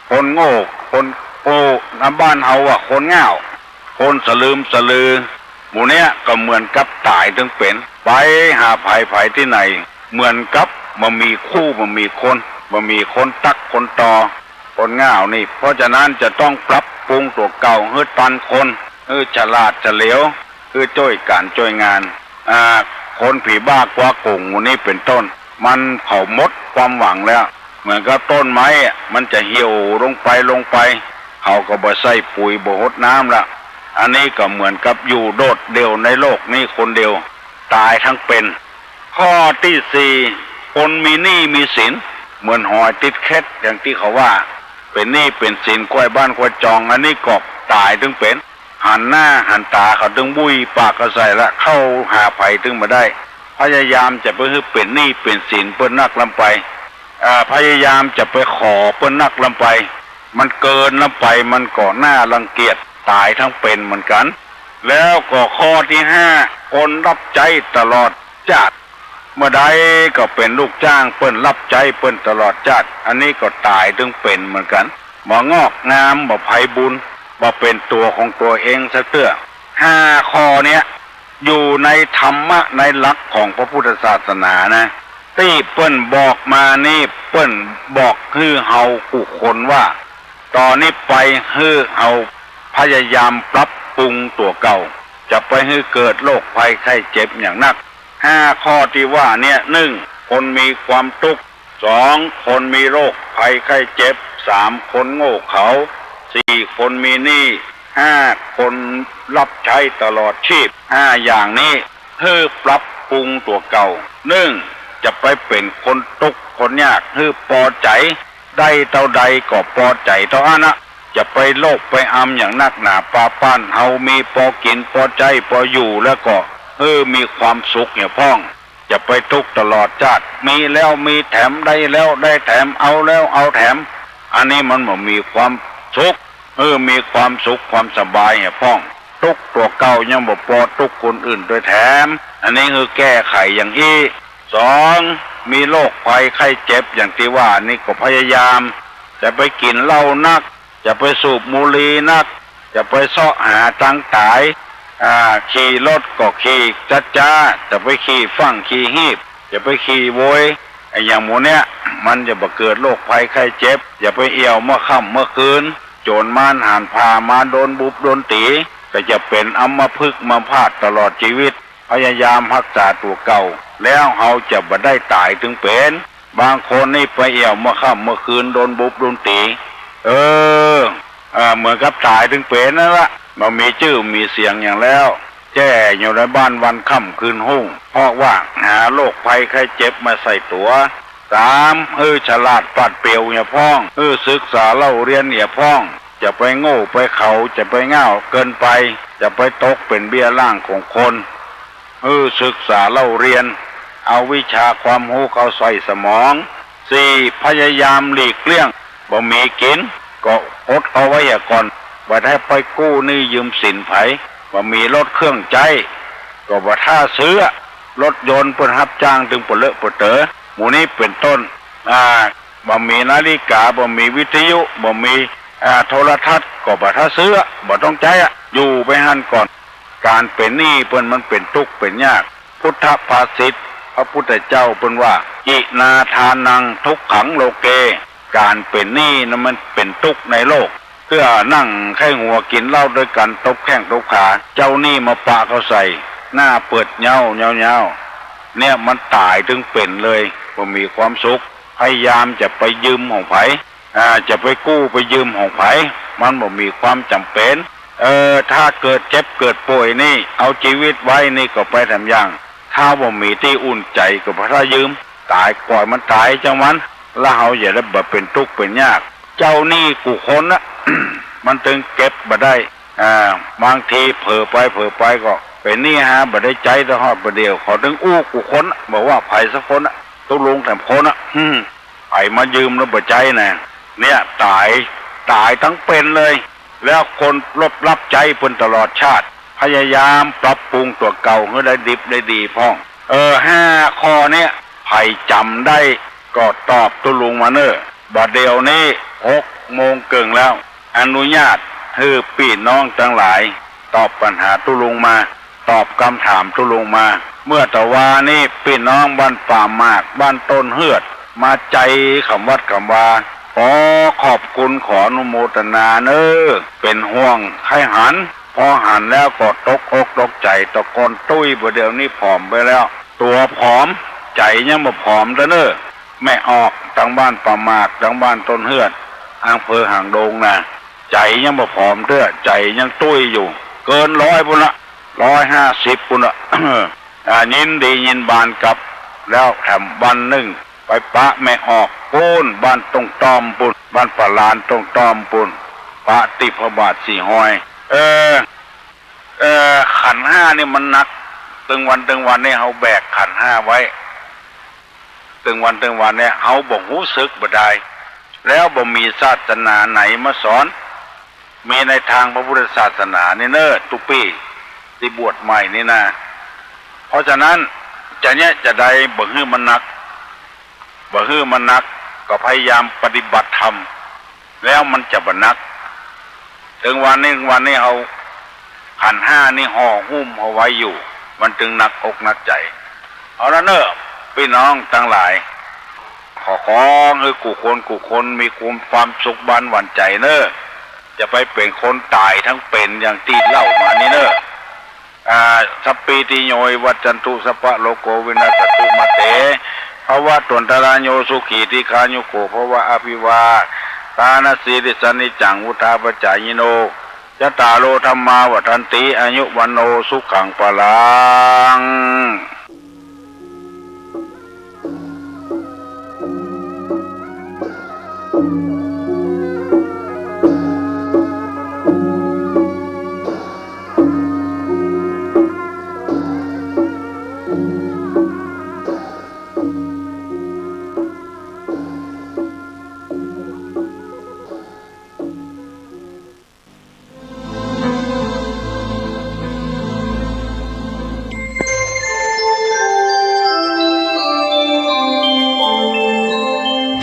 คนโง่ คนโง่ บ้านเฮาว่าคนง่าว คนสะลืมสะลือ หมู่เนี้ยก็เหมือนกับต๋ายตึงเป๋น ไปหาใผใผตี้ไหน เหมือนกับบ่มีคู่บ่มีคน บ่มีคนตั๊กคนต่อ คนง่าวนี่ เพราะฉะนั้นจะต้องปรับปรุงตั๋วเก่าหื้อตันคน หื้อฉลาดเฉลียว หื้อจ้วยก๋านจ้วยงาน อ่า คนผีบ้ากั๋วก๋งหมู่นี้เป๋นต้น มันเขาหมดความหวังแล้ว เหมือนกับต้นไม้อะ มันจะเหี่ยวลงไปลงไป เขาก็บ่ใส่ปุ๋ยบ่หดน้ำละ อันนี้ก็เหมือนกับอยู่โดดเดี่ยวในโลกนี้คนเดียว ต๋ายตึงเป๋น ข้อตี้สี่ คนมีหนี้มีสิน เหมือนหอยติดเข็ดอย่างตี้เขาว่า เป๋นหนี้เป๋นสินควยบ้านควยจอง อันนี้ก็ต๋ายตึงเป๋น หันหน้าหันต๋าเขาตึงบุ้ยปากเขาใส่ละ เข้าหาใผตึงบ่ได้ พยายามจะไปหื้อเป๋นหนี้เป๋นสินเปิ้นนักลำไป อ่า พยายามจะไปขอเปิ้นนักลำไป มันเกินลำไป มันก็น่ารังเกียจ ต๋ายตึงเป๋นเหมือนกั๋น แล้วก็ข้อตี้ห้า คนรับใจ๊ตลอดจ๊าด เมื่อใดก็เป๋นลูกจ้างเปิ้น รับใจ๊เปิ้นตลอดจ๊าด อันนี้ก็ต๋ายตึงเป๋นเหมือนกั๋น บ่งอกงาม บ่ไพบูลย์ บ่เป๋นตั๋วของตั๋วเองสักเตื้อ ห้าข้อเนี้ย อยู่ในธรรมะในหลักของพระพุทธศาสนานะ ตี้เปิ้นบอกมานี่ เปิ้นบอกหื้อเฮากู้คนว่า ต่อนี้ไปหื้อเฮาพยายามปรับปรุงตั๋วเก่า จะไปหื้อเกิดโรคภัยไข้เจ็บอย่างนัก ห้าข้อตี้ว่าเนี้ย นึ่ง คนมีความตุ๊กข์ สอง คนมีโรคภัยไข้เจ็บ สาม คนโง่เขลา สี่ คนมีหนี้ ห้า คนรับใจ๊ตลอดชีพ ห้าอย่างนี้ หื้อปรับปรุงตั๋วเก่า นึ่ง จะไปเป๋นคนตุ๊กข์คนยาก หื้อปอใจ๋ ได้เต้าใดก็ปอใจ๋เต้าอั้นนะ จะไปโลภไปอำอย่างนักหนาปาป๊าน เฮามีปอกิ๋นปอใจ๊ปออยู่แล้วก็ หื้อมีความสุขเหียพ่อง จะไปตุ๊กข์ตลอดจ๊าด มีแล้วมีแถม ได้แล้วได้แถม เอาแล้วเอาแถม อันนี้มันบ่มีความสุข หื้อมีความสุขความสบายเหียพ่อง ตุ๊กข์ตั๋วเก่ายังบ่ปอ ตุ๊กข์คนอื่นตวยแถม อันนี้หื้อแก้ไขอย่างอี้ สอง มีโรคภัยไข้เจ็บอย่างตี้ว่า อันนี้ก็พยายาม จะไปกิ๋นเหล้านัก อย่าไปสูบบุหรี่นัก อย่าไปเซาะหาตางต๋าย อ่า ขี่รถก็ขี่จ๊าๆ อย่าไปขี่ฟั่งขี่ฮีบ อย่าไปขี่โวย ไอ้อย่างหมู่เนี้ย มันจะบ่เกิดโรคภัยไข้เจ็บ อย่าไปเอี่ยวเมื่อค่ำเมื่อคืน โจ๋รมารห่านผ่ามาโดนบุบโดนตี๋ ก็จะเป๋นอัมพฤกษ์อัมพาตตลอดจีวิต พยายามฮักษาตั๋วเก่า แล้วเฮาจะบ่ได้ต๋ายตึงเป๋น บางคนนี่ไปเอี่ยวเมื่อค่ำเมื่อคืนโดนบุบโดนตี๋ เออ เออ เหมือนกับต๋ายตึงเป๋นนั่นละ บ่มีจื้อมีเสียงอย่างแล้ว แจ้อยู่ในบ้านวันค่ำคืนฮุ่ง เพราะว่าหาโรคภัยไข้เจ็บมาใส่ตั๋ว สาม หื้อฉลาดปราดเปรียวอย่าพ่อง หื้อศึกษาเล่าเรียนอย่าพ่อง อย่าไปโง่ไปเขลา อย่าไปง่าวเกินไป อย่าไปตกเป๋นเบี้ยล่างของคน หื้อศึกษาเล่าเรียน เอาวิชาความฮู้เข้าใส่สมอง สี่ พยายามหลีกเลี่ยง บ่มีกิ๋นก็อดเอาไว้เหียก่อน บ่ได้ไปกู้หนี้ยืมสินใผ บ่มีรถเครื่องใจ๊ ก็บ่ถ้าซื้อ รถยนต์เปิ้นฮับจ้างตึงปะเลอะปะเต๋อ หมู่นี้เป๋นต้น อ่า บ่มีนาฬิกา บ่มีวิทยุ บ่มี อ่า โทรทัศน์ ก็บ่ถ้าซื้อ บ่ต้องใจ๊อะ อยู่ไปหั้นก่อน ก๋านเป๋นหนี้เปิ้นมันเป๋นตุ๊กเป๋นยาก พุทธภาษิต พระพุทธเจ้าเปิ้นว่า อินาทานังทุกขังโลเก ก๋านเป๋นหนี้นั้นมันเป๋นตุ๊กในโลก เตื้อนั่งไขว้หัวกิ๋นเหล้าตวยกั๋น ตบแข้งตบขา เจ้าหนี้มาปะเข้าใส่ หน้าเปิดเย้าเย้าเย้า เนี่ยมันต๋ายตึงเป๋นเลย บ่มีความสุข พยายามจะไปยืมของใผ อ่า จะไปกู้ไปยืมของใผ มันบ่มีความจ๋ำเป๋น เออ ถ้าเกิดเจ็บเกิดป่วยนี่ เอาจีวิตไว้นี่ก็ไปแถมอย่าง ถ้าบ่มีตี้อุ่นใจ๋ก็บ่ถ้ายืม ต๋าย ป่อยมันต๋ายจังมัน แล้วเฮาจะได้บ่เป๋นตุ๊กเป๋นยาก เจ้าหนี้กู้คนน่ะ มันตึงเก็บบ่ได้ อ่า บางทีเผลอไปเผลอไปก็เป๋นหนี้หาบ่ได้ใจ๊ตะฮอดบ่าเดี่ยว เขาตึงอู้กู้คนน่ะ บ่ว่าใผสักคนน่ะ ตุ๊ลุงแถมคนน่ะ อืม ใผมายืมแล้วบ่ใจ๊นะ เนี่ยต๋าย ต๋ายตึงเป๋นเลย แล้วคนลบลับใจ๊เปิ้นตลอดชาติ พยายามปรับปรุงตั๋วเก่าหื้อได้ดิบได้ดีพ่อง เออ ห้าข้อเนี้ย ใผจ๋ำได้ก็ตอบตุ๊ลุงมาเน่อ บ่าเดี่ยวนี้หกโมงเกิ่งแล้ว อนุญาตหื้อปี้น้องตังหลาย ตอบปัญหาตุ๊ลุงมา ตอบกำถามตุ๊ลุงมา เมื่อตะวานี้ปี้น้องบ้านป่าหมาก บ้านต้นเฮือด มาใจ๋กำวัดกำวา ขอขอบคุณ ขออนุโมทนาเน่อ เป๋นห่วงใค่หัน พอหันแล้วก็ตกอกตกใจ๋ ตะกอนตุ้ย บ่าเดี่ยวนี้ผอมไปแล้ว ตั๋วผอม ใจ๋ยังบ่ผอมเตื้อเน่อ แม่ออก ตังบ้านป่าหมาก ตังบ้านต้นเฮือด อำเภอหางดงนะ ใจ๋ยังบ่ผอมเตื้อ ใจ๋ยังตุ้ยอยู่ เกินร้อยปู้นละ ร้อยห้าสิบปู้นละ อ่า ยินดียินบานกับ แล้วแถมวันนึ่ง ไปปะแม่ออกปู้น บ้านต้งต้อมปู้น บ้านป่าลานต้งต้อมปู้น ปะตี้พระบาทสี่ห้อย เออ เออ ขันธ์ห้านี่มันหนัก ตึงวันตึงวันนี่เฮาแบกขันธ์ห้าไว้ ตึงวันตึงวันเนี่ย เฮาบ่ฮู้สึกบ่ดาย แล้วบ่มีศาสนาไหนมาสอน มีในตางพระพุทธศาสนานี่เน่อ ตุ๊ปี้ตี้บวชใหม่นี่นะ เพราะฉะนั้น จะเยียะจะใดบ่หื้อมันหนัก บ่หื้อมันหนัก ก็พยายามปฏิบัติธรรม แล้วมันจะบ่หนัก ตึงวันนี้ วันนี้เฮา ขันธ์ห้านี่ห่อหุ้มเอาไว้อยู่ มันตึงหนักอกหนักใจ๋ เอาละเน่อ ปี้น้องตังหลาย ขอ ขอหื้อกู้คนกู้คนมีความ ความสุขบานหวานใจ๋เน่อ จะไปเป๋นคนต๋ายตึงเป๋นอย่างตี้เล่ามานี่เน่อ อ่า สัพพีติโย วิวัชชันตุ สัพพะโรโค วินัสสันตุ มาเต ภวัตวันตะราโย สุขี ทีฆายุโก ภวะ อภิวาทานะสีลิสสะ นิจจัง วุฑฒาปะจายิโน จัตตาโร ธัมมา วัฑฒันติ อายุ วัณโณ สุขัง พลัง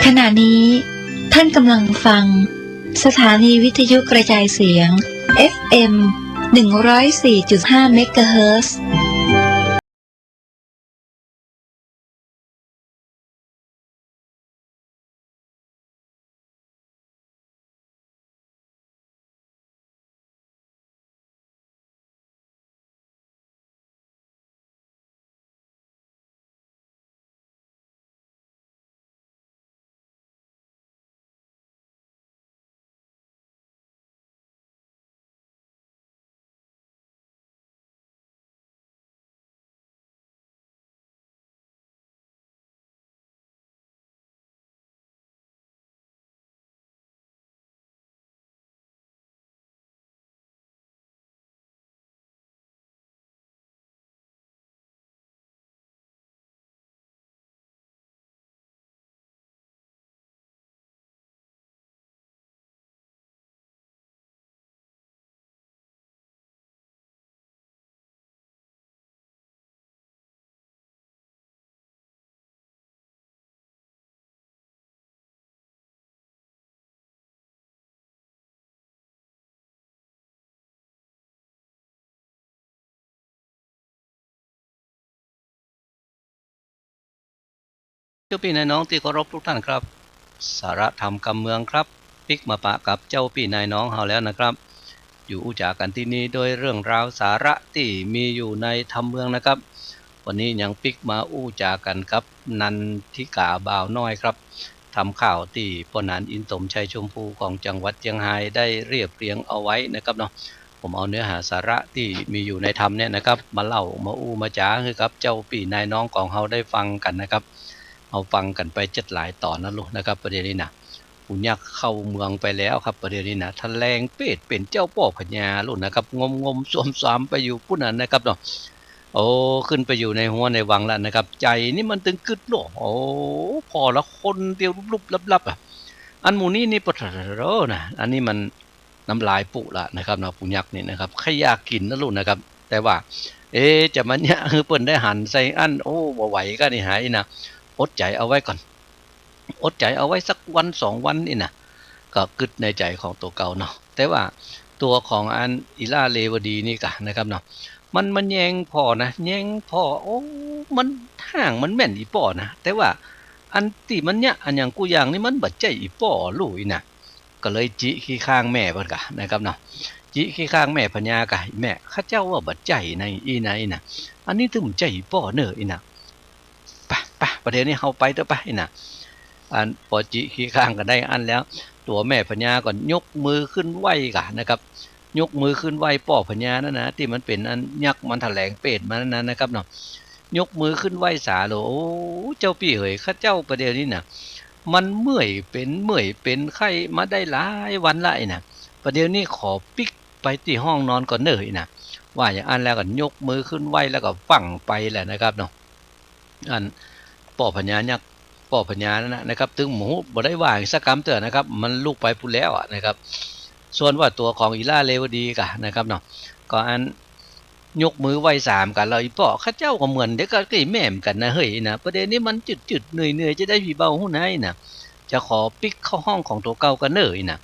ขณะนี้ท่านกำลังฟัง สถานีวิทยุกระจายเสียง เอฟเอ็ม หนึ่งร้อยสี่จุดห้า เมกะเฮิรตซ์ เจ้าปี้นายน้องตี้เคารพทุกท่านครับ สาระธรรมกำเมืองครับ ปิ๊กมาปะกับเจ้าปี้นายน้องเฮาแล้วนะครับ อยู่อู้จ๋ากั๋นตี้นี่โดยเรื่องราวสาระตี้มีอยู่ในธรรมเมืองนะครับ วันนี้ยังปิ๊กมาอู้จ๋ากั๋นกับนันทิกาบ่าวน้อยครับ ธรรมข่าวตี้ป้อหนานอินสมชัยชมพูของจังหวัดเจียงฮายได้เรียบเรียงเอาไว้นะครับเนาะ ผมเอาเนื้อหาสาระตี้มีอยู่ในธรรมเนี่ยนะครับ มาเล่ามาอู้มาจ๋าหื้อกับเจ้าปี้นายน้องของเฮาได้ฟังกั๋นนะครับ เอาฟังกั๋นไปจัดหลายต๋อนนะลูกนะครับ ประเดี๋ยวนี้นะ ปู่ยักษ์เข้าเมืองไปแล้วครับ ประเดี๋ยวนี้นะ แถลงเปรตเป๋นเจ้าป้อพญาลูกนะครับ งมงมซวมซวามไปอยู่ปู๊นน่ะนะครับเนาะ โอ้ ขึ้นไปอยู่ในฮั้วในวังแล้วนะครับ ใจ๋นี่มันตึงกึ๊ดโล โอ้ ผ่อละคนเดียวลุบๆลับๆ อะ อันหมู่นี้นี่ปะโถนะ อันนี้มันน้ำลายปู้ละนะครับเนาะ ปู่ยักษ์นี่นะครับ ใค่อยากกิ๋นนะลูกนะครับ แต่ว่า เอ๊ะ จะมาเยียะหื้อเปิ้นได้หันใส่อั้น โอ้ บ่ไหวก้านี่หาอี้นะ อดใจ๋เอาไว้ก่อน อดใจ๋เอาไว้สักวันสองวันอี้นะ ก็กึ๊ดในใจ๋ของตั๋วเก่าเนาะ แต่ว่าตั๋วของอันอีหล้าเรวดีนี่ก่ะนะครับเนาะ มัน มันแยงผ่อนะ แยงผ่อ โอ้ มันฮ้างมันแม่นอี่ป้อนะ แต่ว่าอันตี้มันเยียะอันหยังกู้อย่างนี่มันบ่ใจ้อี่ป้อลู่อี้นะ ก็เลยจิขี้ข้างแม่เปิ้นก่ะนะครับเนาะ จิขี้ข้างแม่พญาก่ะ แม่ ข้าเจ้าว่าบ่ใจ้นะ อี้นะ อี้นะ อันนี้ตึงบ่ใจ้อี่ป้อเน่อ อี้นะ ไป ไป ประเดี๋ยวนี้เฮาไปเต๊อะ ไป อี้นะ อันปอจิขี้ข้างกั๋นได้อั้นแล้ว ตั๋วแม่พญาก็ยกมือขึ้นไหว้ก่ะนะครับ ยกมือขึ้นไหว้ป้อพญานั่นนะ ตี้มันเป๋นอันยักษ์มันแถลงเปรตมานั่นนะ นะครับเนาะ ยกมือขึ้นไหว้สาโล โอ้ เจ้าปี้เหย ข้าเจ้าประเดี๋ยวนี้นะ มันเมื่อยเป๋นเมื่อยเป๋นไข้มาได้หลายวันละอี้นะ ประเดี๋ยวนี้ขอปิ๊กไปตี้ห้องนอนก่อนเน่อ อี้นะ ว่าอย่างอั้นแล้วก็ยกมือขึ้นไหว้แล้วก็ฟั่งไปแหละนะครับเนาะ อันป้อพญายักษ์ ป้อพญานั่นนะนะครับ ตึงบ่ฮู้ บ่ได้ว่าสักกำเตื้อนะครับ มันลุกไปปู๊นแล้วอะนะครับ ส่วนว่าตั๋วของอีหล้าเรวดีก่ะนะครับเนาะ ก็อันยกมือไหว้สามก่ะ แล้วอี่ป้อ ข้าเจ้าก็เหมือนเดียวกับไอ้แม่เหมือนกั๋นนะเฮ้ยนะ ประเดี๋ยวนี้มันจืดๆเหนื่อยๆ จะได้ปี้เบาฮู้ไหนนะ จะขอปิ๊กเข้าห้องของตั๋วเก่าก่อนเน่อ อี้นะ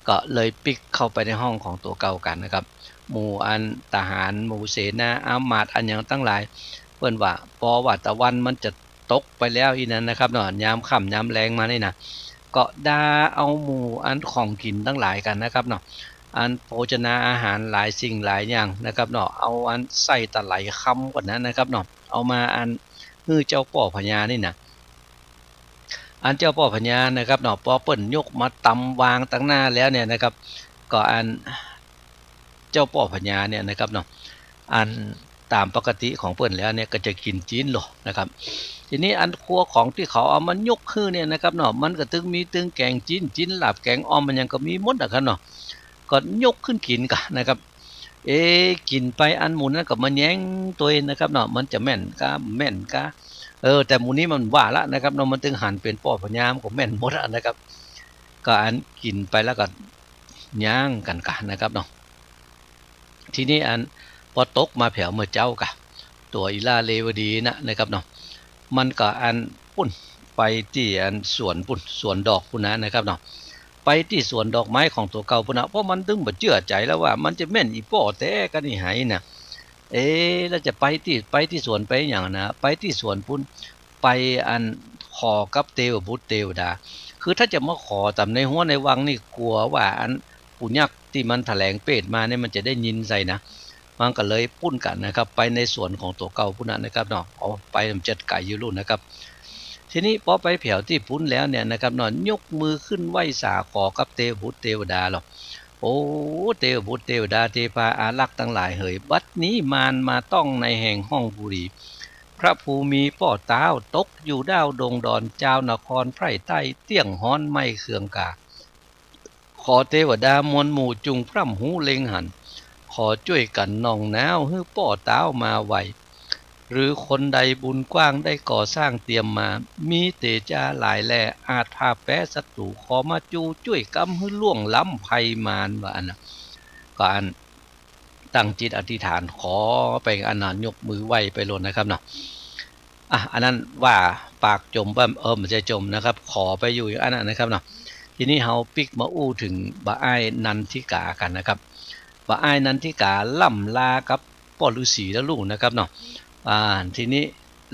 ก็เลยปิ๊กเข้าไปในห้องของตั๋วเก่าก่ะนะครับ หมู่อันทหารหมู่เสนาอามาตย์อันหยังตังหลาย เปิ้นว่าปอว่าตะวันมันจะตกไปแล้วอี้นั้นนะครับเนาะ ยามค่ำยามแลงมานี่นะ ก็ด่าเอาหมู่อันของกิ๋นตังหลายก่ะนะครับเนาะ อันโภชนาอาหารหลายสิ่งหลายอย่างนะครับเนาะ เอาอันใส่ตะไหลคำก่อนนะนะครับเนาะ เอามาอันหื้อเจ้าป้อพญานี่นะ อันเจ้าป้อพญานะครับเนาะ ปอเปิ้นยกมาตำวางตังหน้าแล้วเนี่ยนะครับ ก็อันเจ้าป้อพญาเนี่ยนะครับเนาะ อันต๋ามปกติของเปิ้นแล้วเนี่ยก็จะกิ๋นจิ๊นโลนะครับ ทีนี้อันครัวของตี้เขาเอามายกหื้อเนี่ยนะครับเนาะ มันก็ตึงมีตึงแก๋งจิ๊น จิ๊นลาบแก๋งอ่อมมันหยังก็มีหมดนะครับเนาะ ก็ยกขึ้นกิ๋นก่ะนะครับ เอ๊ะ กิ๋นไปอันหมู่นั้นก็มาแย้งตวยนะครับเนาะ มันจะแม่นกา แม่นกา เออ แต่หมู่นี้มันว่าละนะครับเนาะ มันตึงหันเป๋นป้อพญา มันก็แม่นหมดอะนะครับ ก็อันกิ๋นไปแล้วก็ย่างกั๋นก่ะนะครับเนาะ ทีนี้อันปอตกมาแผวเมื่อเจ๊าก่ะ ตั๋วอีหล้าเรวดีนะนะครับเนาะ มันก็อันปู๊นไปตี้อันสวนปู๊น สวนดอกปู๊นนะนะครับเนาะ ไปตี้สวนดอกไม้ของตั๋วเก่าปู้นนะ เพราะมันตึงบ่เจื้อใจ๋แล้วว่ามันจะแม่นอี่ป้อแต๊ก้านี่หาน่ะ เอ๊ะ แล้วจะไปตี้ ไปตี้สวนไปหยังนะ ไปตี้สวนปู้น ไปอันขอกับเตวบุตรเตวดา คือถ้าจะมาขอต๋ามในฮั้วในวังนี่กั๋วว่าอันปู่ยักษ์ตี้มันแถลงเปรตมาเนี่ยมันจะได้ยินใส่นะ มันก็เลยปู้นกั๋นนะครับ ไปในสวนของตั๋วเก่าปู้นนะนะครับเนาะ เอาไปมันจะไก๋อยู่ลู้นนะครับ ทีนี้ปอไปแผวตี้ปู้นแล้วเนี่ยนะครับเนาะ ยกมือขึ้นไหว้สาขอกับเตวบุตรเตวดาหรอก โอ้ เตวบุตรเตวดาเตพาอารักษ์ตังหลายเหย บัดนี้มารมาต้องในแห่งห้องปุรี พระภูมิป้อต๊าวตกอยู่ด้าวดงดอน จาวนครไพร่ใต้เตี้ยงฮ้อนไม่เคืองกา ขอเตวดามวลหมู่จุ่งพร่ำฮู้เล็งหัน ขอจ้วยกั๋นหน่องน้าวหื้อป้อต๊าวมาไว หรือคนใดบุญกว้างได้ก่อสร้างเตรียมมา มีเตจ๊าหลายแลอาจผ่าแป๊ศัตรู๋ ขอมาจูจ้วยกำหื้อล่วงล้ำภัยมาร ว่าอั้นนะ ก็อั้นตั้งจิตอธิษฐานขอไปอั้นนะ ยกมือไหว้ไปโลดนะครับเนาะ อ่ะ อันนั้นว่าปากจ๋มบ่ เออ บ่ใจ้จ๋มนะครับ ขอไปอยู่อย่างอั้นนะนะครับเนาะ ทีนี้เฮาปิ๊กมาอู้เถิงบ่าอ้ายนันทิกากั๋นนะครับ บ่าอ้ายนันทิกาล่ำลากับป้อฤๅษีแล้วลูกนะครับเนาะ อ่า ทีนี้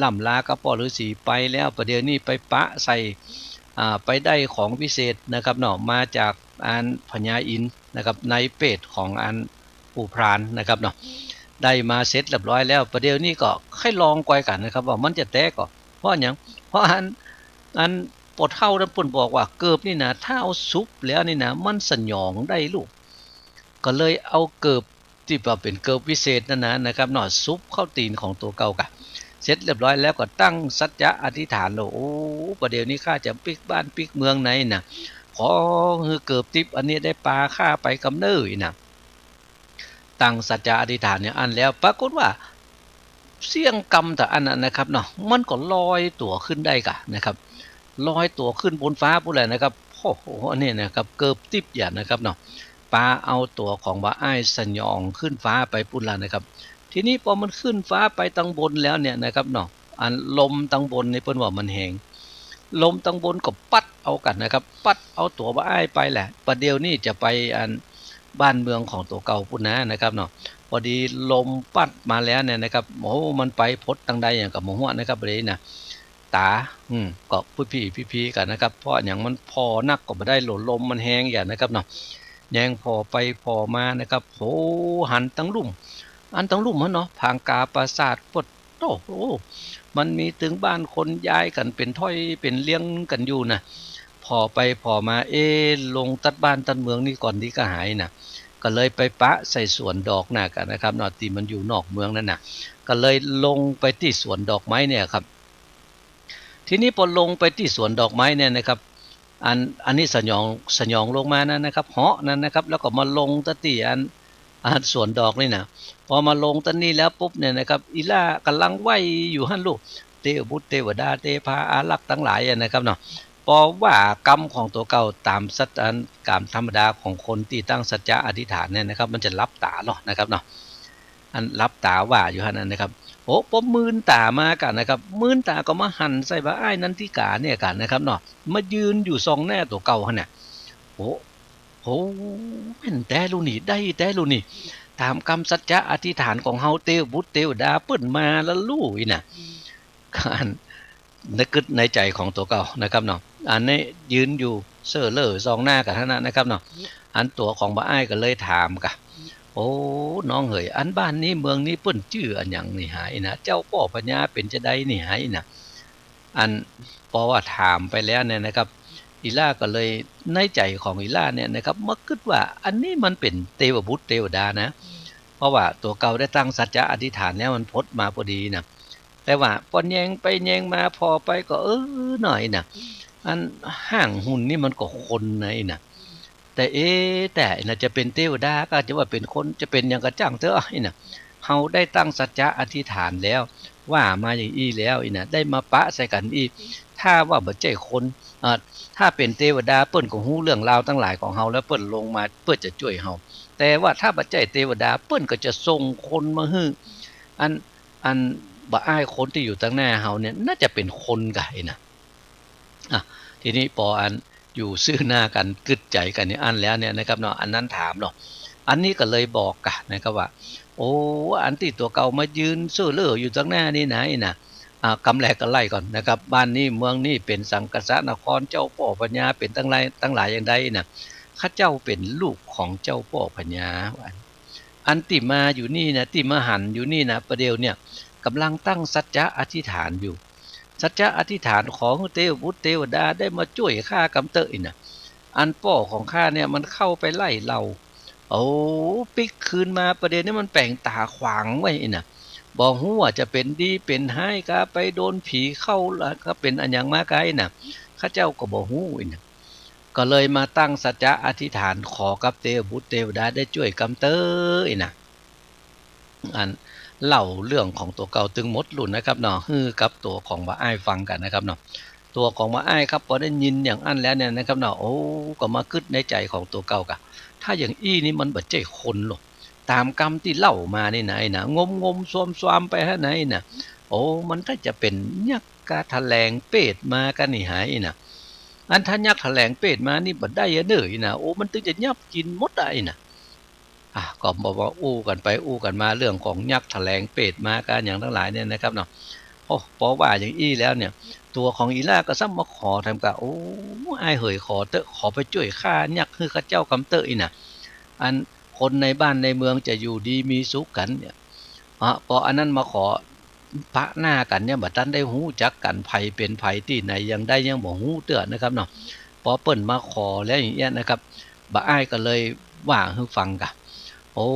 ล่ำลากับป้อฤๅษีไปแล้ว ประเดี๋ยวนี้ไปปะใส่ อ่า ไปได้ของวิเศษนะครับเนาะ มาจากอันพญาอินทร์นะครับ ในเปรตของอันปู่พรานนะครับเนาะ ได้มาเสร็จเรียบร้อยแล้ว ประเดี๋ยวนี้ก็ใค่ลองกอยกั๋นนะครับ ว่ามันจะแต๊ก่อ เพราะหยัง เพราะอัน อันป้อเฒ่านั้นเปิ้นบอกว่าเกิบนี่นะ ถ้าเอาสุบแล้วนี่นะ มันสยองได้ลูก ก็เลยเอาเกิบ ตี้ว่าเป๋นเกิบวิเศษนั่นนะ นะครับเนาะ สุบเข้าตี๋นของตั๋วเก่าก่ะ เสร็จเรียบร้อยแล้วก็ตั้งสัจจะอธิษฐานเลย โอ้ ประเดี๋ยวนี้ข้าจะปิ๊กบ้านปิ๊กเมืองในนะ ขอหื้อเกิบติ๊บอันนี้ได้ปาข้าไปกำเนิดนะ ตั้งสัจจะอธิษฐานอย่างอั้นแล้ว ปรากฏว่าเสี้ยงกำตะอั้นนะนะครับเนาะ มันก็ลอยตั๋วขึ้นได้ก่ะนะครับ ลอยตั๋วขึ้นบนฟ้าปู้นแหละนะครับ โอ้โห อันนี้นะครับ เกิบติ๊บอย่างนะครับเนาะ ปาเอาตั๋วของบ่าอ้ายสยองขึ้นฟ้าไปปู้นแล้วนะครับ ทีนี้ปอมันขึ้นฟ้าไปตังบนแล้วเนี่ยนะครับเนาะ อันลมตังบนนี่เปิ้นว่ามันแฮง ลมตังบนก็ปั๊ดเอากั๋นนะครับ ปั๊ดเอาตั๋วบ่าอ้ายไปแหละ ประเดี๋ยวนี้จะไปอันบ้านเมืองของตั๋วเก่าปู้นนะนะครับเนาะ พอดีลมปั๊ดมาแล้วเนี่ยนะครับ โอ้ มันไปพดตังใดอย่างก็บ่ฮู้นะครับ ประเดี๋ยวนี้นะ ต๋า อืม ก็พุ้ยพี้พี้พี้กั๋นนะครับ เพราะหยังมันผ่อนักก็บ่ได้ ลมมันแฮงอย่างนะครับเนาะ แยงผ่อไปผ่อมานะครับ โห หันตังลุ่ม อันตังลุ่มหั้นเนาะ ผางกาปราสาท ปะโต้ มันมีตึงบ้านคนย้ายกั๋นเป๋นถ้อยเป๋นเลี้ยงกั๋นอยู่นะ ผ่อไปผ่อมา เอ๊ะ ลงตัดบ้านตัดเมืองนี่ก่อนดีกาหายนะ ก็เลยไปปะใส่สวนดอกนาก่ะนะครับเนาะ ตี้มันอยู่นอกเมืองนั่นนะ ก็เลยลงไปตี้สวนดอกไม้เนี่ยครับ ทีนี้ปอลงไปตี้สวนดอกไม้เนี่ยนะครับ อัน อันนี้สยอง สยองลงมานั่นนะครับ เหาะนั่นนะครับ แล้วก็มาลงตะตี้อัน อันสวนดอกนี่นะ ปอมาลงตะนี้แล้วปุ๊บเนี่ยนะครับ อี่หล้าก่ำลังไหว้อยู่หั้นลูก เตวบุตรเตวดาเตพาอารักษ์ตังหลายอะนะครับเนาะ ปอว่ากำของตั๋วเก่าต๋ามสัจ อัน กามธรรมดาของคนตี้ตั้งสัจจะอธิษฐานเนี่ยนะครับ มันจะหลับต๋าเนาะนะครับเนาะ อันหลับต๋าว่าอยู่หั้นนะครับ โอ้ ปอมืนต๋ามาก่ะนะครับ มืนต๋าก็มาหันใส่บ่าอ้ายนันทิกาเนี่ยก่ะนะครับเนาะ มายืนอยู่ส่องหน้าตั๋วเก่าหั้นน่ะ โอ้ โห แม่นแต๊ลูกนี่ ได้แต๊ลูกนี่ ต๋ามกำสัจจะอธิษฐานของเฮา เตวบุตรเตวดาเปิ้นมาแล้วลูกอี่นะ อัน นึกกึ๊ดในใจ๋ของตั๋วเก่านะครับเนาะ อันนี้ยืนอยู่เซ่อเล่อส่องหน้ากั๋นหั้นน่ะนะครับเนาะ อันตั๋วของบ่าอ้ายก็เลยถามก่ะ โอ้ น้องเหย อันบ้านนี้เมืองนี้เปิ้นจื้ออันหยังนี่หาน่ะ เจ้าป้อพญาเป๋นจาใดนี่หาน่ะ อัน ปอว่าถามไปแล้วเนี่ยนะครับ อี่หล้าก็เลย ในใจ๋ของอี่หล้าเนี่ยนะครับ มากึ๊ดว่าอันนี้มันเป๋นเตวบุตรเตวดานะ เพราะว่าตั๋วเก่าได้ตั้งสัจจะอธิษฐานแล้วมันพดมาพอดีนะ แต่ว่าปอแยงไปแยงมาผ่อไปก็ เออ หน้อน่ะ อันฮ่างหุ่นนี่มันก็คนนะอี่นะ แต่เอ๊ะ แต่น่ะจะเป๋นเตวดาก็จะว่าเป๋นคน จะเป๋นหยังก็จ้างเต๊อะอี่นะ เฮาได้ตั้งสัจจะอธิษฐานแล้ว ว่ามาอย่างอี้แล้วอี่นะ ได้มาปะใส่กั๋นอี้ ถ้าว่าบ่ใจ้คน อ่า ถ้าเป๋นเตวดาเปิ้นก็ฮู้เรื่องราวตังหลายของเฮาแล้วเปิ้นลงมาเปื้อจะจ้วยเฮา แต่ว่าถ้าบ่ใจ้เตวดาเปิ้นก็จะส่งคนมาหื้อ อัน อันบ่าอ้ายคนตี้อยู่ตังหน้าเฮาเนี่ยน่าจะเป๋นคนก่ะอี่นะ อ่ะ ทีนี้ปออัน อยู่ซื่อหน้ากั๋น กึ๊ดใจ๋กั๋นอย่างอั้นแล้วเนี่ยนะครับเนาะ อันนั้นถามเนาะ อันนี้ก็เลยบอกกั๋นนะครับว่า โอ้ อันตี้ตั๋วเก่ามายืนซื่อเล่ออยู่ตังหน้านี่นาอี้นะ อ่า กำแรกก็ไล่ก่อนนะครับ บ้านนี้เมืองนี้เป๋นสังคสนคร เจ้าป้อพญาเป๋นตังหลาย ตังหลายอย่างใดนะ ข้าเจ้าเป๋นลูกของเจ้าป้อพญา อันตี้มาอยู่นี่นะ ตี้มาหันอยู่นี่นะ ประเดี๋ยวเนี่ย ก่ำลังตั้งสัจจะอธิษฐานอยู่ สัจจะอธิษฐานขอหื้อเตวบุตรเตวดาได้มาจ้วยข้ากำเต๊อะอี้นะ อันป้อของข้าเนี่ยมันเข้าไปไล่เหล่า โอ้ ปิ๊กคืนมาประเดี๋ยวนี้มันแป๋งต๋าขวางไว้อี้นะ บ่ฮู้ว่าจะเป๋นดีเป๋นฮ้ายกา ไปโดนผีเข้าละกา เป๋นอะหยังมากาอี้นะ ข้าเจ้าก็บ่ฮู้อี้นะ ก็เลยมาตั้งสัจจะอธิษฐานขอกับเตวบุตรเตวดาได้จ้วยกำเต๊อะอี้นะ อันเล่าเรื่องของตั๋วเก่าตึงหมดลุ่นนะครับเนาะ หื้อกับตั๋วของบ่าอ้ายฟังกั๋นนะครับเนาะ ตั๋วของบ่าอ้ายครับ ปอได้ยินอย่างอั้นแล้วเนี่ยนะครับเนาะ โอ้ ก็มากึ๊ดในใจ๋ของตั๋วเก่าก่ะ ถ้าอย่างอี้นี่มันบ่ใจ้คนหรอก ต๋ามกำตี้เล่ามานี่นาอี้นะ งมงมซวมซวมไปฮะนาอี้นะ โอ้ มันถ้าจะเป๋นยักษ์กาถแหลงเปรตมากั๋นนี่หาอี้นะ อันถ้ายักษ์ถแหลงเปรตมานี่บ่ได้อะเน่ออี้นะ โอ้ มันตึงจะยับกิ๋นหมดอะอี้นะ อ่ะ ก็บอกว่าอู้กั๋นไปอู้กั๋นมาเรื่องของยักษ์ถแหลงเปรตมากาอย่างตังหลายเนี่ยนะครับเนาะ โอ้ ปอว่าอย่างอี้แล้วเนี่ย ตั๋วของอีหล้าก็ซ้ำมาขอแถมกา โอ้ อ้ายเหย ขอเต๊อะ ขอไปจ้วยฆ่ายักษ์หื้อข้าเจ้ากำเต๊อะอี้นะ อันคนในบ้านในเมืองจะอยู่ดีมีสุขกั๋นเนี่ย อ่ะ ปออันนั้นมาขอ ปะหน้ากั๋นเนี่ย บ่ตันได้ฮู้จักกั๋น ใผเป๋นใผตี้ไหนอย่างใดยังบ่ฮู้เตื้อนะครับเนาะ ปอเปิ้นมาขอแล้วอย่างเอี้ยนะครับ บ่าอ้ายก็เลยว่าหื้อฟังกา โอ้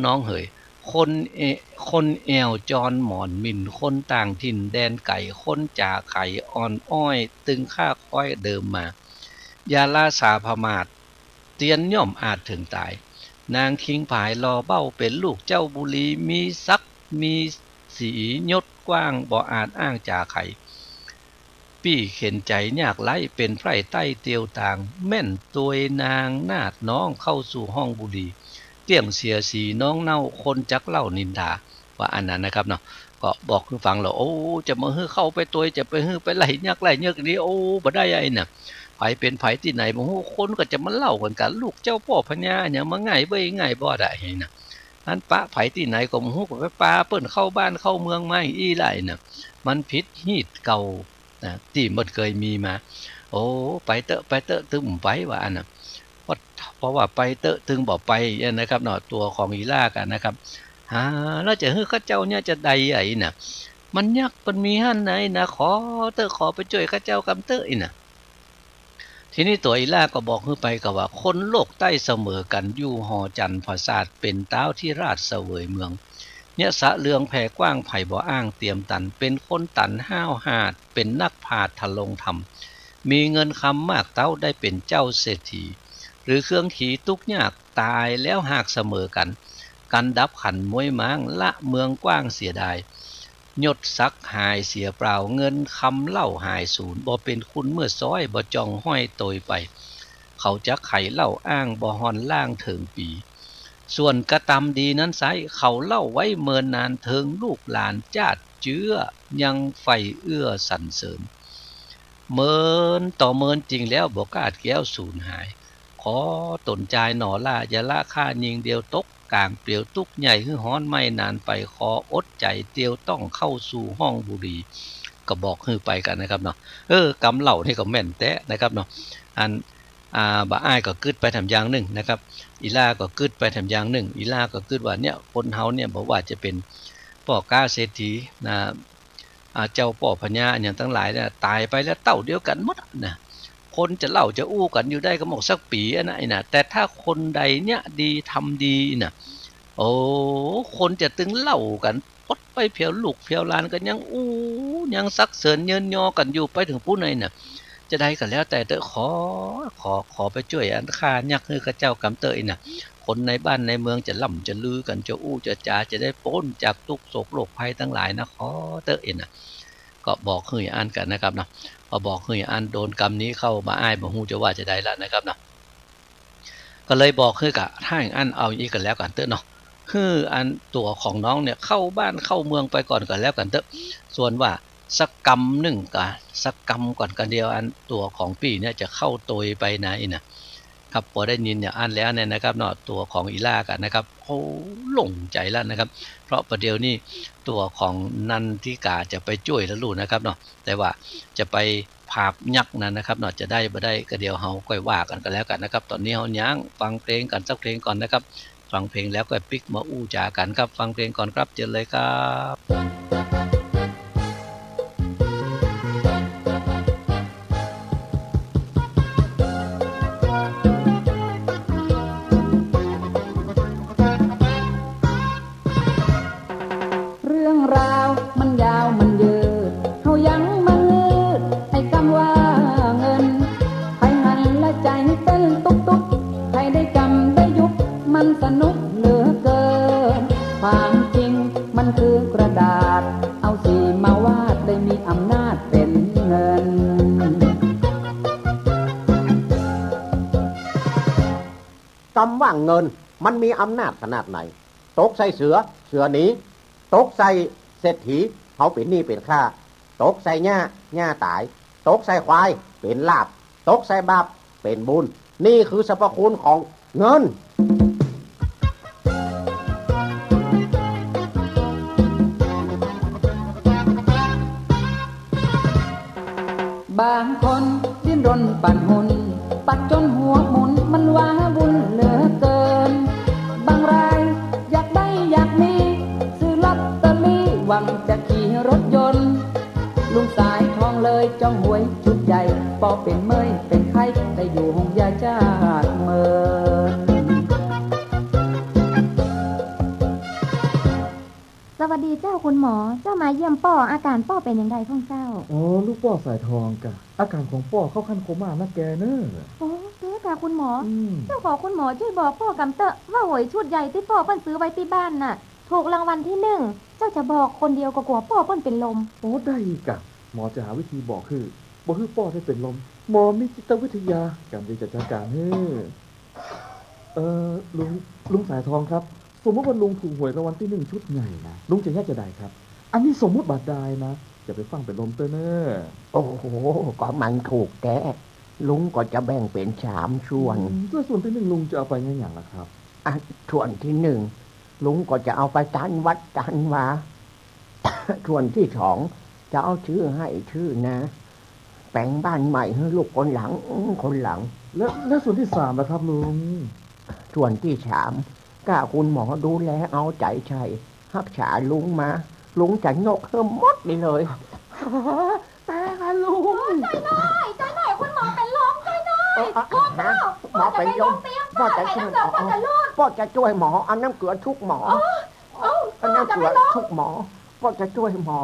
น้องเหย คนเอ คนแอ่วจรหมอนหมิ่น คนต่างถิ่นแดนไก๋ คนจ๋าไขอ่อนอ้อย ตึงข้าค้อยเดิมมา อย่าละสาประมาท เตียนย่อมอาจเถิงต๋าย นางคิงผายหล่อเบ้า เป๋นลูกเจ้าบุรี มีศักดิ์มีศรียศกว้าง บ่อาจอ้างจ๋าไข ปี้เข็ญใจ๋ยากไร้ เป๋นใพร่ใต้เตียวตาง แม่นตวยนางนาฏน้อง เข้าสู่ห้องบุรี เตี้ยงเสียสีน้องเน่า คนจักเล่านินทา ว่าอันนั้นนะครับเนาะ ก็บอกหื้อฟังแล้ว โอ้ จะมาหื้อเข้าไปตวย จะไปหื้อไปไล่ยักษ์ไล่เงือกนี่ โอ้ บ่ได้อะอี้นะ ใผเป๋นใผตี้ไหนบ่ฮู้ คนก็จะมาเล่ากั๋นกา ลูกเจ้าป้อพญาหยังมาง่ายเบ้ยง่ายบอดอะอี้นะ อันปะใผตี้ไหนก็บ่ฮู้ ก็ไปปาเปิ้นเข้าบ้านเข้าเมืองมาอี้ไล่นะ มันผิดฮีตเก่านะ ตี้มันเกยมีมา โอ้ ไปเต๊อะ ไปเต๊อะ ตึงบ่ไป ว่าอันนะ เพราะ เพราะว่าไปเต๊อะ ตึงบ่ไปเนี่ยนะครับเนาะ ตั๋วของอีหล้ากั๋นนะครับ หา แล้วจะหื้อข้าเจ้าเนี่ยจะใดอะอี้นะ มันยักษ์มันมีหั้นนาอี้นะ ขอเต๊อะ ขอไปจ้วยข้าเจ้ากำเต๊อะอี้นะ ทีนี้ตั๋วอีหล้าก็บอกหื้อไปกาว่า คนโลกใต้เสมอกั๋น อยู่หอจันทร์ผาสาท เป๋นต๊าวธิราชเสวยเมือง เยียะสะเลืองแผ่กว้าง ใผบ่อ้างเตียมตัน เป๋นคนตันห้าวหาด เป๋นนักผาดทะลงธรรม มีเงินคำมากเต๊า ได้เป๋นเจ้าเศรษฐี หรือเคืองขีตุ๊กยาก ต๋ายแล้วหากเสมอกั๋น กั๋นดับขันม้วยม้าง ละเมืองกว้างเสียดาย ยศศักดิ์หายเสียเปล่า เงินคำเล่าหายสูญ บ่เป๋นคุณเมื่อซ้อย บ่จ่องห้อยตวยไป เขาจักไขเล่าอ้าง บ่ฮอนล่างเถิงปี๋ ส่วนกระตำดีนั้นไซร้ เขาเล่าไว้เมินนาน เถิงลูกหลานจาติเจื้อ ยังใฝ่เอื้อสรรเสริญ เมินต่อเมินจริงแล้ว บ่คลาดแคล้วสูญหาย ขอต๋นจายหน่อล่า อย่าละข้าญิงเดียวตก ก๋างเปลี่ยวตุ๊กข์ใหญ่หื้อฮ้อนไม่นานไป ขออดใจ๋เตียวต้องเข้าสู่ห้องบุรี ก็บอกหื้อไปกั๋นนะครับเนาะ เออ กำเล่านี่ก็แม่นแต๊นะครับเนาะ อัน อ่า บ่าอ้ายก็กึ๊ดไปแถมอย่างนึ่งนะครับ อีหล้าก็กึ๊ดไปแถมอย่างนึ่ง อีหล้าก็กึ๊ดว่าเนี่ย คนเฮาเนี่ย บ่ว่าจะเป๋นป้อก๊าเศรษฐีนะ อ่า เจ้าป้อพญาอะหยังตังหลายเนี่ย ต๋ายไปแล้วเต้าเดียวกั๋นหมดอะนะ คนจะเล่าจะอู้กั๋นอยู่ได้ก็หมดสักปี๋อะนะอี้นะ แต่ถ้าคนใดเนี่ยดีทำดีนะ โอ้ คนจะตึงเล่ากั๋น ปดไปเผียวลูกเผียวหลานก็ยังอู้ ยังสรรเสริญเยินยอกั๋นอยู่ไปเถิงปู๊นไนน่ะ จะใดก็แล้วแต่เต๊อะ ขอ ขอ ขอไปจ้วยอันฆ่ายักษ์หื้อข้าเจ้ากำเต๊อะอี้นะ คนในบ้านในเมืองจะล่ำจะลือกั๋น จะอู้จะจ๋า จะได้ป๊นจากตุ๊กข์โศกโรคภัยตังหลายนะ ขอเต๊อะอี้นะ ก็บอกหื้ออั้นกั๋นนะครับเนาะ พอบอกหื้ออั้นโดนกำนี้เข้าบ่าอ้ายบ่ฮู้จะว่าจะใดละนะครับเนาะ ก็เลยบอกหื้อก๋า ถ้าอย่างอั้นเอาอี้ก็แล้วกั๋นเต๊อะเนาะ หื้ออันตั๋วของน้องเนี่ยเข้าบ้านเข้าเมืองไปก่อนก็แล้วกั๋นเต๊อะ ส่วนว่า สักกำนึ่งก่อ สักกำก่อน กะเดี๋ยวอันตั๋วของปี้เนี่ยจะเข้าโตยไปนะ อี้นะ ครับ ปอได้ยินอย่างอั้นแล้วเนี่ยนะครับเนาะ ตั๋วของอี่หล้าก่ะนะครับ โอ้ โล่งใจ๋แล้วนะครับ เพราะประเดี๋ยวนี้ตั๋วของนันทิกาจะไปจ้วยแล้วลู่นะครับเนาะ แต่ว่าจะไปผาบยักษ์นั้นนะครับเนาะ จะได้บ่ได้ กะเดี๋ยวเฮาก้อยว่ากั๋นก็แล้วกั๋นนะครับ ต๋อนนี้เฮายั้งฟังเพลงกั๋นสักเพลงก่อนนะครับ ฟังเพลงแล้วก้อยปิ๊กมาอู้จ๋ากั๋นครับ ฟังเพลงก่อนครับ เจิญเลยครับ เรื่องราวมันยาวมันยืด เฮายังมางืด ไอ้กำว่าเงิน ใผหันละใจ๋เต้นตุ๊บๆ ใผได้กำได้ยุบ มันสนุกเหลือเกิน ความจริงมันคือกระดาษ เอาสีมาวาด ได้มีอำนาจเป๋นเงิน กำว่าเงินมันมีอำนาจขนาดไหน ตกใส่เสือ เสือหนี ตกใส่เศรษฐี เขาเป๋นหนี้เป๋นคร่า ตกใส่หญ้า หญ้าต๋าย ตกใส่ควาย เป๋นลาภ ตกใส่บาป เป๋นบุญ นี่คือสรรพคุณของเงิน บางคนดิ้นรนปั่นหุ้น ปัดจนหัวหมุน มันว้าวุ่นเหลือเกิน บางรายอยากได้อยากมี ซื้อลอตเตอรี่ หวังจะขี่รถยนต์ ลุงสายทองเลยจ้องหวยชุดใหญ่ ป้อเป๋นเมื่อยเป๋นไข้ ได้อยู่ห้องยาจากเมิน สวัสดีเจ้าคุณหมอ เจ้ามาเยี่ยมป้อ อาก๋ารป้อเป๋นอย่างใดพ่องเจ้า อ๋อ ลูกป้อสายทองก่ะ อาก๋ารของป้อเข้าขั้นโคม่านะแกเน่อ โอ้ แต๊ก่ะคุณหมอ อืม เจ้าขอคุณหมอจ้วยบอกป้อกำเต๊อะ ว่าหวยชุดใหญ่ตี้ป้อเปิ้นซื้อไว้ตี้บ้านน่ะ ถูกรางวัลตี้นึ่ง เจ้าจะบอกคนเดียวก็กั๋วป้อเปิ้นเป๋นลม โอ้ ได้ก่ะ หมอจะหาวิธีบอกหื้อ บ่หื้อป้อได้เป๋นลม หมอมีจิตวิทยา ก๋านตี้จะจัดก๋านหื้อ เอ่อ ลุง ลุงสายทองครับ สมมุติว่าลุงถูกหวยรางวัลตี้นึ่งชุดใหญ่นะ ลุงจะเฮ็ดจาใดครับ อันนี้สมมุติบาดดายนะ จะไปฟั่งเป๋นลมเต๊อะเน่อ โอ้โห ก็มันถูกแต๊ ลุงก็จะแบ่งเป๋นสามส่วน อืม แล้วส่วนตี้นึ่งลุงจะเอาไปเยียะหยังล่ะครับ อ่ะ ส่วนตี้นึ่ง ลุงก็จะเอาไปตันวัดตันวา ส่วนตี้สอง จะเอาซื้อไฮ่ซื้อนา แป๋งบ้านใหม่หื้อลูกคนหลัง คนหลัง แล้ว แล้วส่วนตี้สามล่ะครับลุง ส่วนตี้สาม ก้าคุณหมอดูแลเอาใจ๋ใส่ ฮักษาลุงมา ลุงจะยกหื้อหมดนี้เลย แต๊ก่ะลุง โอ้ย จ้วยหน่อย จ้วยหน่อย คุณหมอเป๋นลม จ้วยหน่อย เออ เออ โอ้ ฮะ ป้อ หมอเป๋นลม ป้อจะไปโรงเตียง ป้อจะ ป้อจะ ช่วย ป้อจะรอด ป้อจะจ้วยหมอ เอาน้ำเกลือชุบหมอ โอ้ โอ้ เอาน้ำเกลือชุบหมอ ป้อจะจ้วยหมอ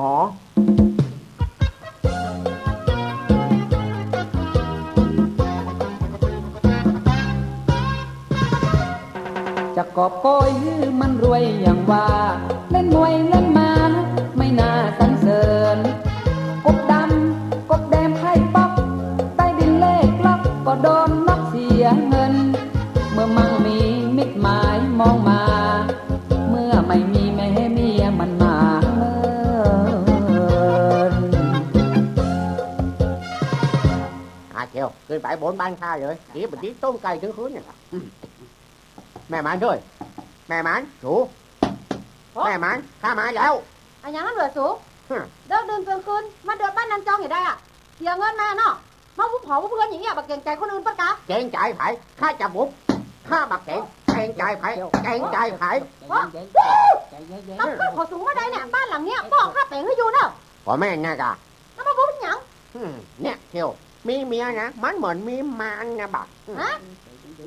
จะกอบโกยหื้อมันรวยอย่างว่า เล่นมวยเล่นม้าไม่น่าสรรเสริญ กบดำกบแดงไพ่ป๊อก ใต้ดินเลขล็อก ก็โดนน็อกเสียเงิน เมื่อมั่งมีมิตรหมายมองมา เมื่อไม่มีแม่เมียมันมาเมิน อ่ะ เตียว ขึ้นไปบนบ้านข้าเลย ดีบ่ดี ต้มไก่ตึงคืนเนี่ย อืม แม่หมานเอ้ย แม่หมาน สู โอ้ แม่หมาน ข้ามาแล้ว อะหยังอันเหลือสู ฮะ เดินเดินตึงคืน มาเดือดบ้านนันจองอย่างใดอะ เสียเงินมาเนาะ มาวุบหอวุบเฮือนอย่างเงี้ย บ่เก๋งใจ๋คนอื่นเปิ้นกา เก๋งใจ๋ใผ ข้าจะวุบ ข้าบ่เก๋ง เก๋งใจ๋ใผ เก๋งใจ๋ใผ โอ้ ใจเย็นๆ ใจเย็นๆ กำเปิ้นขอสูงมาได้เนี่ย บ้านหลังเนี้ย ป้อข้าแป๋งหื้ออยู่เนาะ ก็แม่นนะกะ แล้วมาวุบหยัง อืม เนี่ยเตียว มีเมียนะ มันเหมือนมีมารนะบ่ะ อืม ฮะ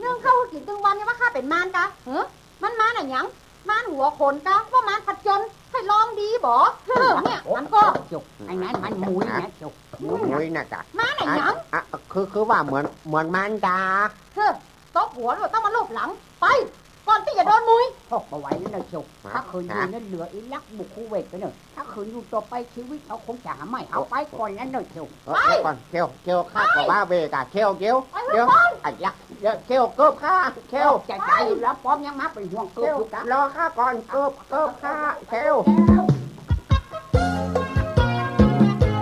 นึ่งข้าวหื้อกิ๋นตึงวันเนี่ยว่าข้าเป๋นมารกา หือ มันมารอะหยัง มารหัวโขนกา ว่ามารผจญ ใค่ลองดีบ่ เฮ้อ เนี่ย มันก็ เตียว อันนั้นมันมุยนะเตียว มุยนะ มุยนะกะ มารอะหยัง อ่ะ อ่ะ คือ คือว่าเหมือน เหมือนมารดา เฮ้อ ตบหัวแล้วต้องมาลูบหลัง ไป ก่อนตี้จะโดนมุย โอ้ บ่ไหวแล้วเนาะเตียว ฮะ ถ้าขืนอยู่เนี่ยเหลืออี่ลักบุกคูเวตไปเนาะ ถ้าขืนอยู่ต่อไปชีวิตเฮาคงจะหาไม่ เอาไปก่อนแล้วเนาะเตียว เออ ไป เดี๋ยวก่อน เตียว เตียว ข้าก็ว้าเหว่กะ เตียว เตียว ไป เตียว ก่อน ไอ้ลัก เตียว เตียว เกือบข้า เตียว ใจใจอยู่แล้ว ป้อมยังมาเป๋นห่วงเกือบอยู่กะ เตียว รอข้าก่อน เกือบ เกือบข้า เตียว เตียว เตียว เตียว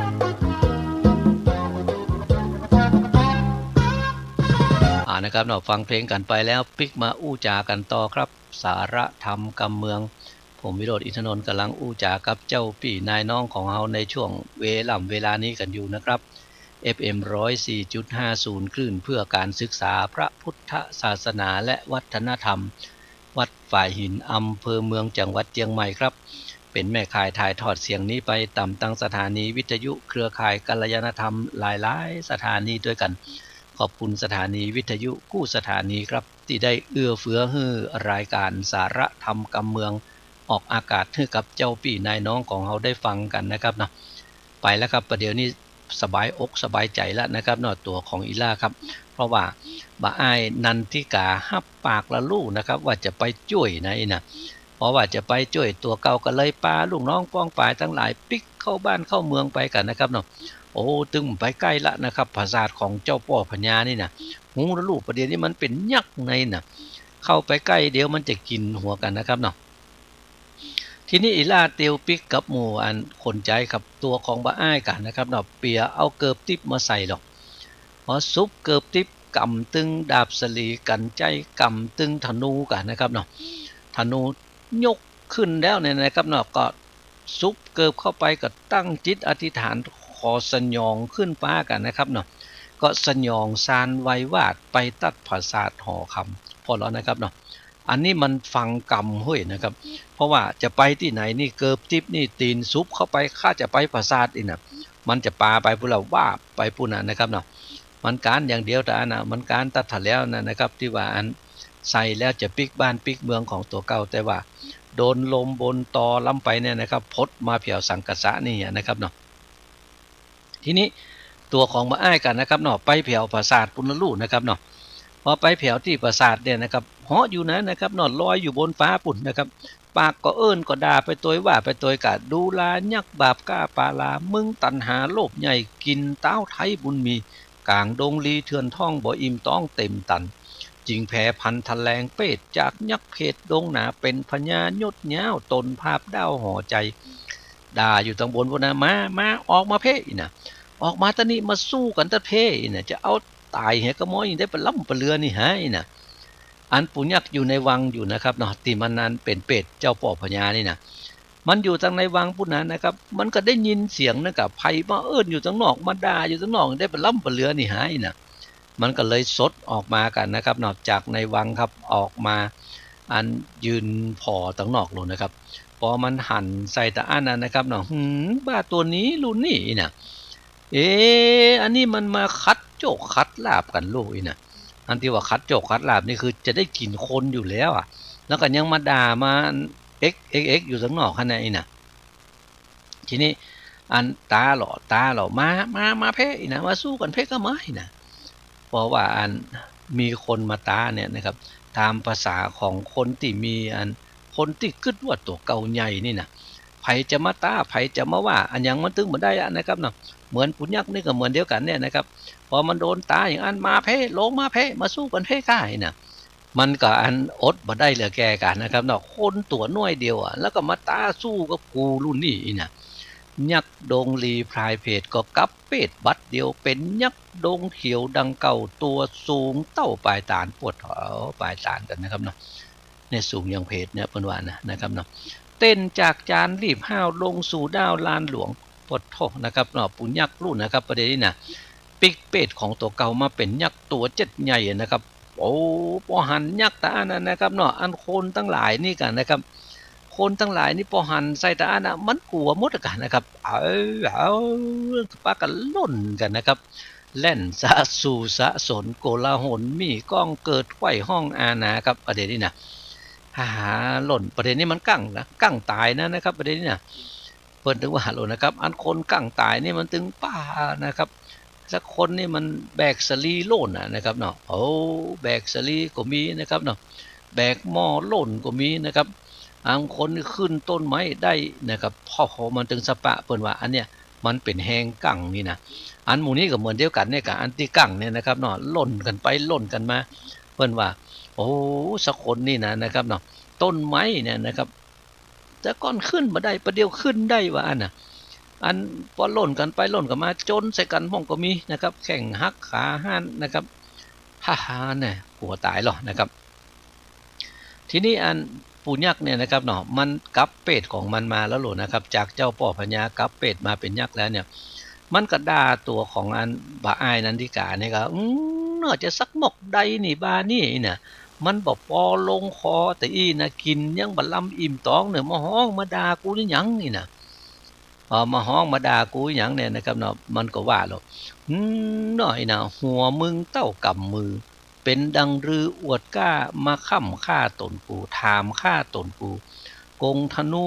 เอานะครับเนาะ ฟังเพลงกั๋นไปแล้ว ปิ๊กมาอู้จ๋ากั๋นต่อครับ สาระธรรมกำเมือง ผมวิโรจน์ อินทนนท์ ก๋ำลังอู้จ๋ากับเจ้าปี้นายน้องของเฮาในช่วงเวล่ำเวลานี้กั๋นอยู่นะครับ เอฟเอ็ม ร้อยสี่จุดห้าศูนย์ คลื่นเพื่อการศึกษาพระพุทธศาสนาและวัฒนธรรม วัดฝายหิน อำเภอเมือง จังหวัดเจียงใหม่ครับ เป๋นแม่ข่ายถ่ายทอดเสียงนี้ไปต๋ามตังสถานีวิทยุเครือข่ายกัลยาณธรรมหลายๆ สถานีตวยกั๋น ขอบคุณสถานีวิทยุกู้สถานีครับ ตี้ได้เอื้อเฟื้อหื้อรายก๋านสาระธรรมกำเมือง ออกอากาศหื้อกับเจ้าปี้นายน้องของเฮาได้ฟังกั๋นนะครับเนาะ ไปแล้วครับ ประเดี๋ยวนี้สบายอกสบายใจ๋แล้วนะครับเนาะ ตั๋วของอีหล้าครับ เพราะว่าบ่าอ้ายนันทิกาฮับปากละลู่นะครับ ว่าจะไปจ้วยนะอี้นะ เพราะว่าจะไปจ้วยตั๋วเก่า ก็เลยปาลูกน้องป้องป๋ายตังหลายปิ๊กเข้าบ้านเข้าเมืองไปกั๋นนะครับเนาะ โอ้ ตึงไปใก้ละนะครับ ผสาทของเจ้าป้อพญานี่นะ ฮู้ละลู่ ประเดี๋ยวนี้มันเป๋นยักษ์ในนะ เข้าไปใก้เดี๋ยวมันจะกิ๋นหัวกั๋นนะครับเนาะ ทีนี้อีหล้าเตียวปิ๊กกับหมู่อันคนใจ๊กับตั๋วของบ่าอ้ายกั๋นนะครับเนาะ เปียเอาเกิบติ๊บมาใส่หรอก พอสุบเกิบติ๊บ ก๋ำตึงดาบสะหลีกั๋นใจ๊ ก๋ำตึงธนูกั๋นนะครับเนาะ ธนูยกขึ้นแล้วเนี่ยนะครับเนาะ ก็สุบเกิบเข้าไป ก็ตั้งจิตอธิษฐานขอสยองขึ้นฟ้ากั๋นนะครับเนาะ ก็สยองซานไวยวาดไปตัดผสาทหอคำ พอแล้วนะครับเนาะ อันนี้มันฟังกำห้วยนะครับ เพราะว่าจะไปตี้ไหนนี่ เกิบติ๊บนี่ตี๋นสุบเข้าไป ข้าจะไปผสาทอี้นะ มันจะปาไปปู้นละ วาบไปปู้นน่ะนะครับเนาะ มันก๊านอย่างเดียวตะอั้นน่ะ มันก๊านตั๊ดเถิดแล้วนะนะครับ ตี้ว่าอันใส่แล้วจะปิ๊กบ้านปิ๊กเมืองของตั๋วเก่า แต่ว่าโดนลมบนตอล้ำไปเนี่ยนะครับ พดมาแผวสังกะสะนี่นะครับเนาะ ทีนี้ตั๋วของบ่าอ้ายกั๋นนะครับเนาะ ไปแผวผสาทปู้นละลู่นะครับเนาะ พอไปแผวตี้ผสาทเนี่ยนะครับ เหาะอยู่นั้นนะครับเนาะ ลอยอยู่บนฟ้าปู้นนะครับ ปากก็เอิ้นก็ด่าไปตวย ว่าไปตวย กะดูรายักษ์บาปก้าปารา มึงตัณหาโลภใหญ่ กิ๋นต๊าวไท้บุญมี ก๋างดงลีเถื่อนท้อง บ่อิ่มต๊องเต็มตัน จิ่งแผพันทะแลงเปรต จากยักษ์เผตดงหนา เป๋นพญายศยาว ต๋นภาพด้าวหอใจ๋ ด่าอยู่ตังบนปู้นนะ มา มา ออกมาเพ่อี้นะ ออกมาตะนี้ มาสู้กั๋นตะเพ่อี้นะ จะเอาต๋ายเหียกะม้อยได้ปะล้ำปะเลือนี่หาอี้นะ อันปู่ยักษ์อยู่ในวังอยู่นะครับเนาะ ตี้มันนั้นเป๋นเปรตเจ้าป้อพญานี่นะ มันอยู่ตังในวังปู้นนั้นนะครับ มันก็ได้ยินเสียงนั้นกะ ใผมาเอิ้นอยู่ตังนอก มาด่าอยู่ตังนอกได้ปะล้ำปะเลือนี่หาอี้นะ มันก็เลยสดออกมากั๋นนะครับเนาะ จากในวังครับ ออกมา อันยืนผ่อตังนอกโลยนะครับ ปอมันหันใส่ตะอั้นน่ะนะครับเนาะ หืม บ้าตั๋วนี้ลู่นี่อี้นะ เอ๊ะ อันนี้มันมาขัดโจคขัดลาภกั๋นลู่อี้นะ อันตี้ว่าขัดโจคขัดลาภนี่คือจะได้กิ๋นคนอยู่แล้วอะ แล้วก็ยังมาด่ามาเอ็กเอ็กเอ็กอยู่ตังนอกหั้นนะอี้นะ ทีนี้อันต๋าเหลาะ ต๋าเหลาะ มา มา มาเพ่อี้นะ มาสู้กั๋นเพ่ก้าไม้นะ เพราะว่าอันมีคนมาต๋าเนี่ยนะครับ ต๋ามภาษาของคนตี้มีอัน คนตี้กึ๊ดว่าตั๋วเก่าใหญ่นี่นะ ใผจะมาต๋า ใผจะมาว่า อะหยังมันตึงบ่ได้อะนะครับเนาะ เหมือนปู่ยักษ์นี่ก็เหมือนเดียวกั๋นเนี่ยนะครับ พอมันโดนต๋าอย่างอั้น มาเพ่ ลงมาเพ่ มาสู้กั๋นเพ่ก้าอี้นะ มันก็อันอดบ่ได้เหลือแก่กั๋นนะครับเนาะ คนตั๋วน้อยเดียวอะ แล้วก็มาต๋าสู้กับกูลู่นี่อี้นะ ยักษ์ดงลีพรายเผตก็กลับเปรตบัดเดียว เป๋นยักษ์ดงเขียวดังเก่า ตั๋วสูงเต้าปายต๋าน ปวดหัวปายต๋านกั๋นนะครับเนาะ เนี่ยสูงอย่างเผตเนี่ยเปิ้นว่านะ นะครับเนาะ เต้นจากจานลีบห้าว ลงสู่ด้าวลานหลวง ปวดโธ่นะครับเนาะ ปู่ยักษ์ลู่นะครับ ประเดี๋ยวนี้นะ ปิ๊กเปรตของตั๋วเก่ามาเป๋นยักษ์ตั๋วเจ็ดใหญ่นะครับ โอ้ ปอหันยักษ์ตะอั้นน่ะนะครับเนาะ อันคนตังหลายนี่กั๋นนะครับ คนตังหลายนี่ปอหันใส่ตะอั้นน่ะ มันกั๋วหมดกั๋นนะครับ เอา เอา ปากั๋นล่นกั๋นนะครับ แล่นสะสู่สะสน โกลาหล มี้ก้องเกิด ไขว้ฮ้องอาหนาครับ ประเดี๋ยวนี้นะ ฮ่าฮ่า ล่น ประเดี๋ยวนี้มันกั้งนะ กั้งต๋ายนะ นะครับ ประเดี๋ยวนี้นะ เปิ้นตึงว่าโลนะครับ อันคนกั้งต๋ายนี่มันตึงป้านะครับ สักคนนี่มันแบกสะหลีโล่นน่ะนะครับเนาะ โอ้ แบกสะหลีก็มีนะครับเนาะ แบกหม้อโล่นก็มีนะครับ อันคนนี่ขึ้นต้นไม้ได้นะครับ โอ้โห มันตึงสะปะ เปิ้นว่าอันเนี้ยมันเป๋นแฮงกั้งนี่นะ อันหมู่นี้ก็เหมือนเดียวกั๋นเนี่ย กับอันตี้กั้งเนี่ยนะครับเนาะ ล่นกั๋นไปล่นกั๋นมา เปิ้นว่า โอ้ สักคนนี่นะ นะครับเนาะ ต้นไม้เนี่ยนะครับ แต่ก่อนขึ้นบ่ได้ ประเดี๋ยวขึ้นได้ว่าอั้นน่ะ อันปอล่นกั๋นไปล่นกั๋นมา จนใส่กั๋นพ่องก็มีนะครับ แข้งหักขาหักนะครับ ฮ่าฮ่า แน่ กั๋วต๋ายลอนะครับ ทีนี้อันปู่ยักษ์เนี่ยนะครับเนาะ มันกลับเปรตของมันมาแล้วโลนะครับ จากเจ้าป้อพญากลับเปรตมาเป๋นยักษ์แล้วเนี่ย มันก็ด่าตั๋วของอันบ่าอ้ายนันทิกาเนี่ยก็ อืม เนาะ จะสักมอกใดนี่บ่านี่นะ มันบ่ปอลงคอตะอี้นะ กิ๋นยังบ่ลำอิ่มต๋องเนี่ย มาฮ้องมาด่ากูนี่หยังนี่นะ เอ่อ มาฮ้องมาด่ากูหยังเนี่ยนะครับเนาะ มันก็ว่าลอ อืม เนาะ หัวมึงเต้ากำมือ เป๋นดังฤๅอวดกล้า มาค่ำฆ่าต๋นกู ถามฆ่าต๋นกู กงธนู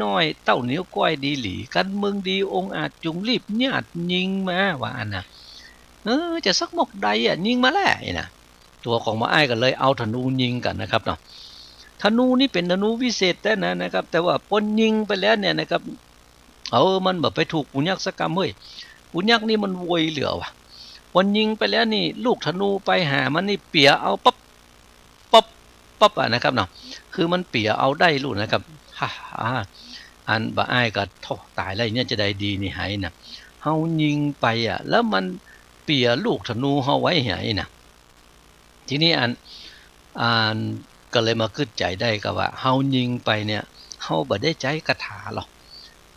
น้อยๆ เต้านิ้วก้อยดีหลี กันมึงดีองอาจจุ่งรีบญาติยิงมา ว่าอั้นนะ เออ จะสักมอกใดอะ ยิงมาแล่ นี่นะ ตั๋วของบ่าอ้ายก็เลยเอาธนูยิงกั๋นนะครับเนาะ ธนูนี่เป๋นธนูวิเศษแต๊นะนะครับ แต่ว่าปอยิงไปแล้วเนี่ยนะครับ เออ มันบ่ไปถูกปู่ยักษ์สักกำเฮ้ย ปู่ยักษ์นี่มันไวเหลือว่ะ ปอยิงไปแล้วนี่ ลูกธนูไปหามันนี่เปียเอาปั๊บ ปั๊บ ปั๊บอะนะครับเนาะ คือมันเปียเอาได้ลูกนะครับ ฮ่าฮ่า อันบ่าอ้ายก็ โธ่ ต๋ายแล้ว เนี่ยจะใดดีนี่หายนะ เฮายิงไปอะ แล้วมันเปียลูกธนูเฮาไว้หายนะ ทีนี้อัน อันก็เลยมากึ๊ดใจ๋ได้ก็ว่า เฮายิงไปเนี่ย เฮาบ่ได้ใจ๊คาถาหรอก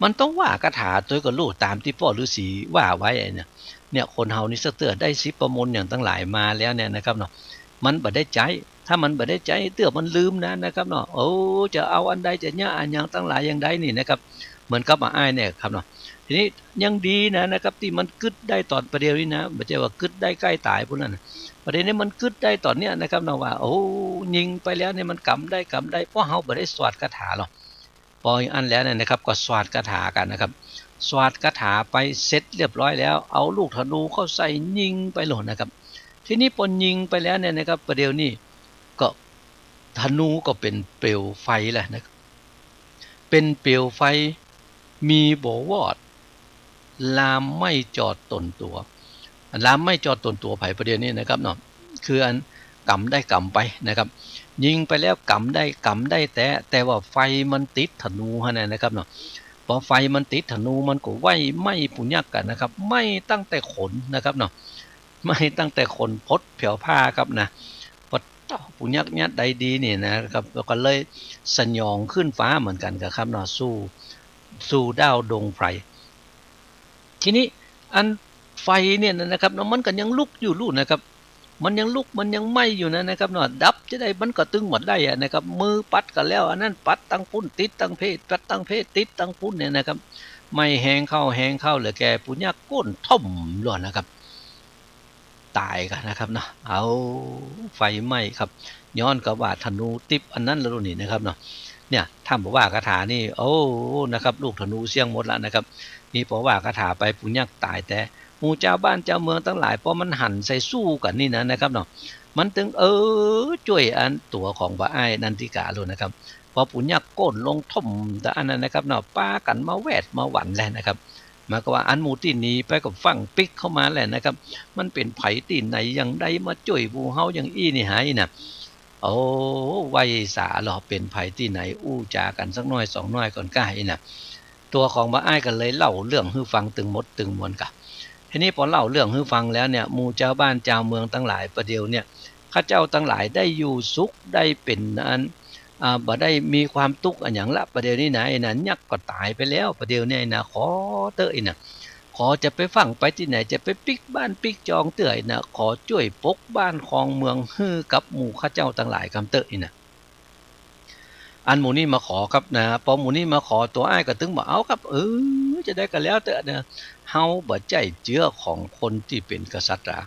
มันต้องว่าคาถาตวยก็ลูก ต๋ามตี้ป้อฤๅษีว่าไว้เนี่ย เนี่ย คนเฮานี่สักเตื้อได้สิบประมนต์อย่างตังหลายมาแล้วเนี่ยนะครับเนาะ มันบ่ได้ใจ๊ ถ้ามันบ่ได้ใจ๊เตื้อมันลืมนะ นะครับเนาะ โอ้ จะเอาอันใดจะเยียะอันหยังตังหลายอย่างใดนี่นะครับ เหมือนกับบ่าอ้ายเนี่ยครับเนาะ ทีนี้ยังดีนะ นะครับ ตี้มันกึ๊ดได้ต๋อนประเดี๋ยวนี้นะ บ่ใจ้ว่ากึ๊ดได้ใก้ต๋ายปู้นแล้วนะ ประเดี๋ยวนี้มันกึ๊ดได้ต๋อนเนี้ยนะครับเนาะ ว่า โอ้ ยิงไปแล้วเนี่ยมันก๋ำได้ก๋ำได้ เพราะเฮาบ่ได้สวดคาถาหรอก ปออั้นแล้วเนี่ยนะครับ ก็สวดคาถากั๋นนะครับ สวดคาถาไปเสร็จเรียบร้อยแล้ว เอาลูกธนูเข้าใส่ยิงไปโลดนะครับ ทีนี้ปอยิงไปแล้วเนี่ยนะครับ ประเดี๋ยวนี้ก็ธนูก็เป๋นเปลวไฟแล้วนะครับ เป๋นเปลวไฟ มีบ่วอด ลามไหม้จอดต๋นตั๋ว ลามไหม้จอดต๋นตั๋วใผประเดี๋ยวนี้นะครับเนาะ คืออันก๋ำได้ก๋ำไปนะครับ ยิงไปแล้วก๋ำได้ก๋ำได้แต๊ แต่ว่าไฟมันติดธนูหั้นนะนะครับเนาะ ปอไฟมันติดธนูมันก็ไหว้ไหม้ปู่ยักษ์กั๋นนะครับ ไหม้ตั้งแต่ขนนะครับเนาะ ไหม้ตั้งแต่ขนพดแผวผ้าครับนะ ปะเต๊า ปู่ยักษ์ยัดใดดีนี่นะครับ แล้วก็เลยสยองขึ้นฟ้าเหมือนกั๋นครับเนาะ สู่ สู่ด้าวดงไพร ทีนี้อันไฟเนี่ยนะครับเนาะ มันก็ยังลุกอยู่ลูกนะครับ มันยังลุก มันยังไหม้อยู่นะ นะครับเนาะ ดับจะใดมันก็ตึงบ่ได้อะนะครับ มือปัดก็แล้ว อันนั้นปัดตังปุ้น ติดตังเพ ปัดตังเพ ติดตังปุ้นเนี่ยนะครับ ไหม้แฮงเข้า แฮงเข้า เหลือแก่ปู่ยักษ์ก้นท่มลงนะครับ ต๋ายกั๋นนะครับเนาะ เอา ไฟไหม้ครับ ย้อนกับว่าธนูติดอันนั้นแล้วนี่นะครับเนาะ เนี่ย ถ้าบ่ว่าคาถานี่ โอ้ นะครับ ลูกธนูเสี้ยงหมดแล้วนะครับ นี่ปอว่าคาถาไปปู่ยักษ์ต๋ายแต๊ หมู่จาวบ้านจาวเมืองตังหลาย ปอมันหันใส่สู้กั๋นนี่นะ นะครับเนาะ มันตึง เออ จ้วยอันตั๋วของบ่าอ้ายนันทิกาโลดนะครับ ปอปู่ยักษ์ก้นลงท่มตะอั้นนะนะครับเนาะ ปากั๋นมาแวดมาหวั่นแลนะครับ หมายความว่าอันหมู่ตี้หนีไปก็ฟั่งปิ๊กเข้ามาแลนะครับ มันเป๋นใผตี้ไหนอย่างใดมาจ้วยหมู่เฮาอย่างอี้นี่หายนะ โอ้ ไหว้สาลอ เป๋นใผตี้ไหน อู้จ๋ากั๋นสักหน้อยสองหน้อยก่อนก้าอี้นะ ตั๋วของบ่าอ้ายก็เลยเล่าเรื่องหื้อฟังตึงหมดตึงมวลก่ะ ทีนี้ปอเล่าเรื่องหื้อฟังแล้วเนี่ย หมู่จาวบ้านจาวเมืองตังหลายประเดี๋ยวเนี่ย ข้าเจ้าตังหลายได้อยู่สุข ได้เป๋นอัน อ่า บ่ได้มีความตุ๊กข์อะหยังละ ประเดี๋ยวนี้นะ ไอ้นะ ยักษ์ก็ต๋ายไปแล้ว ประเดี๋ยวนี้นะ ขอเต๊อะไอ้นะ ขอจะไปฟั่งไปตี้ไหน จะไปปิ๊กบ้านปิ๊กจองเต๊อะไอ้นะ ขอจ้วยปกบ้านครองเมืองหื้อกับหมู่ข้าเจ้าตังหลายกำเต๊อะไอ้นะ อันหมู่นี้มาขอครับนะ ปอหมู่นี้มาขอตั๋วอ้ายก็ตึงบ่เอาครับ เออ จะใดก็แล้วเต๊อะนะ เฮาบ่ใจ้เจื๊อของคนตี้เป๋นกษัตริย์อะ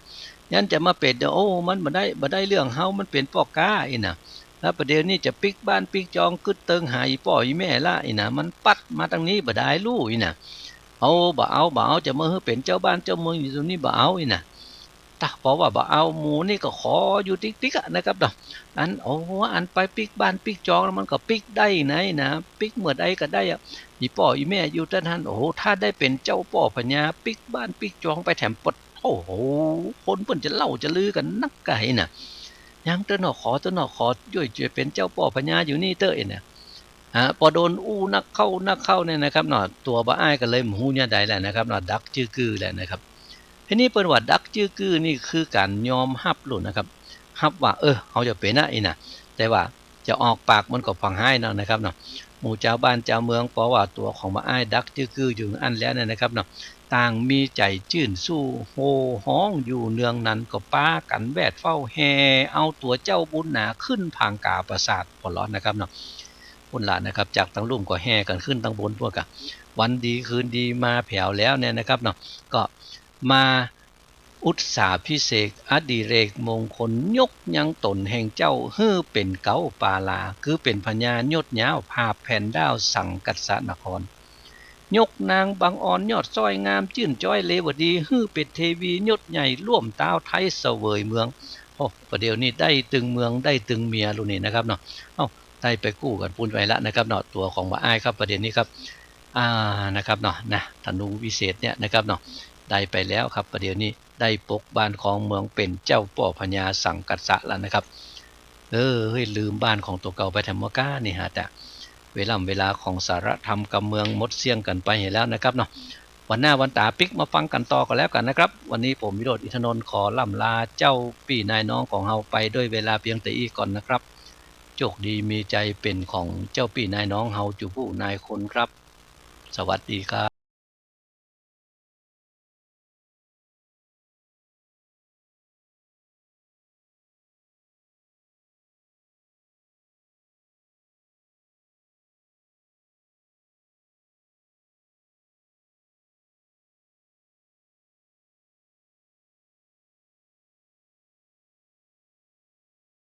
ยั้นจะมาเป๋นเนี่ย โอ้ มันบ่ได้ บ่ได้เรื่อง เฮามันเป๋นป้อก๊าอี้นะ แล้วประเดี๋ยวนี้จะปิ๊กบ้านปิ๊กจองกึ๊ดเติงหาอี่ป้ออี่แม่ละอี้นะ มันปั๊ดมาตังนี้บ่ได้ลู่อี้นะ เอา บ่เอา บ่เอา จะมาหื้อเป๋นเจ้าบ้านเจ้าเมืองอยู่ตรงนี้บ่เอาอี้นะ ตะ ปอว่าบ่เอา หมู่นี่ก็ขออยู่ติ๊กๆ อะนะครับเนาะ อัน โอ้ อันไปปิ๊กบ้านปิ๊กจองแล้วมันก็ปิ๊กได้ไหนนะ ปิ๊กเมื่อใดก็ได้อะ อี่ป้ออี่แม่อยู่ตรงหั้น โอ้ ถ้าได้เป๋นเจ้าป้อพญาปิ๊กบ้านปิ๊กจองไปแถมปะโถ คนเปิ้นจะเล่าจะลือกั๋นนักไก่นะ ยังเต๊อะเนาะ ขอเต๊อะเนาะ ขอจ้วย จ้วยเป๋นเจ้าป้อพญาอยู่นี่เต๊อะไอ้นะ อ่า ปอโดนอู้นักเข้านักเข้าเนี่ยนะครับเนาะ ตั๋วบ่าอ้ายก็เลยบ่ฮู้แนวใดแล้วนะครับเนาะ ดักจื้อกื้อแล้วนะครับ ทีนี้เปิ้นว่าดักจื้อกื้อนี่คือก๋านยอมฮับลูกนะครับ ฮับว่า เออ เฮาจะเป๋นอะ อี้น่ะ แต่ว่าจะออกปากมันก็ผ่องฮ้ายเนาะนะครับเนาะ หมู่จาวบ้านจาวเมือง ปอว่าตั๋วของบ่าอ้ายดักจื้อกื้ออยู่อั้นแล้วเนี่ยนะครับเนาะ ต่างมีใจ๋จื้นสู้โห่ฮ้องอยู่เนืองนัน ก็ปากั๋นแวดเฟ้าแห่เอาตั๋วเจ้าบุญหนาขึ้นผางกาปราสาท หัวเราะนะครับเนาะ ปุ้นล่ะนะครับ จากตังลุ่มก็แห่กั๋นขึ้นตังบนปู๊นก่ะ วันดีคืนดีมาแผวแล้วเนี่ยนะครับเนาะ ก็มา อุตสาภิเษกอดิเรกมงคล ยกยังต๋นแห่งเจ้าหื้อเป๋นเก๊าปาลา คือเป๋นพญายศยาวผาบแผ่นด้าวสังกัสสนคร ยกนางบังออนยอดสร้อยงามจื้นจ๊อยเรวดี หื้อเป๋นเทวียศใหญ่ร่วมต๊าวไท้เสวยเมือง โอ้ ประเดี๋ยวนี้ได้ตึงเมืองได้ตึงเมียลูกนี่นะครับเนาะ เอ้า ได้ไปกู้กั๋นปู๊นไปละนะครับเนาะ ตั๋วของบ่าอ้ายครับ ประเดี๋ยวนี้ครับ อ่า นะครับเนาะ นะ ธนูวิเศษเนี่ยนะครับเนาะ ได้ไปแล้วครับ ประเดี๋ยวนี้ได้ปกบ้านครองเมืองเป๋นเจ้าป้อพญาสังกัสสะแล้วนะครับ เออ เฮ้ย ลืมบ้านของตั๋วเก่าไปแถมว่าก้านี่ฮะ แต่เวล่ำเวลาของสาระธรรมกำเมืองหมดเสี้ยงกั๋นไปแล้วนะครับเนาะ วันหน้าวันต๋าปิ๊กมาฟังกั๋นต่อก็แล้วกั๋นนะครับ วันนี้ผมวิโรจน์ อินทนนท์ ขอล่ำลาเจ้าปี้นายน้องของเฮาไปด้วยเวลาเพียงแต่อี้ก่อนนะครับ โจคดีมีชัยเป๋นของเจ้าปี้นายน้องเฮาจุผู้นายคนครับ สวัสดีครับ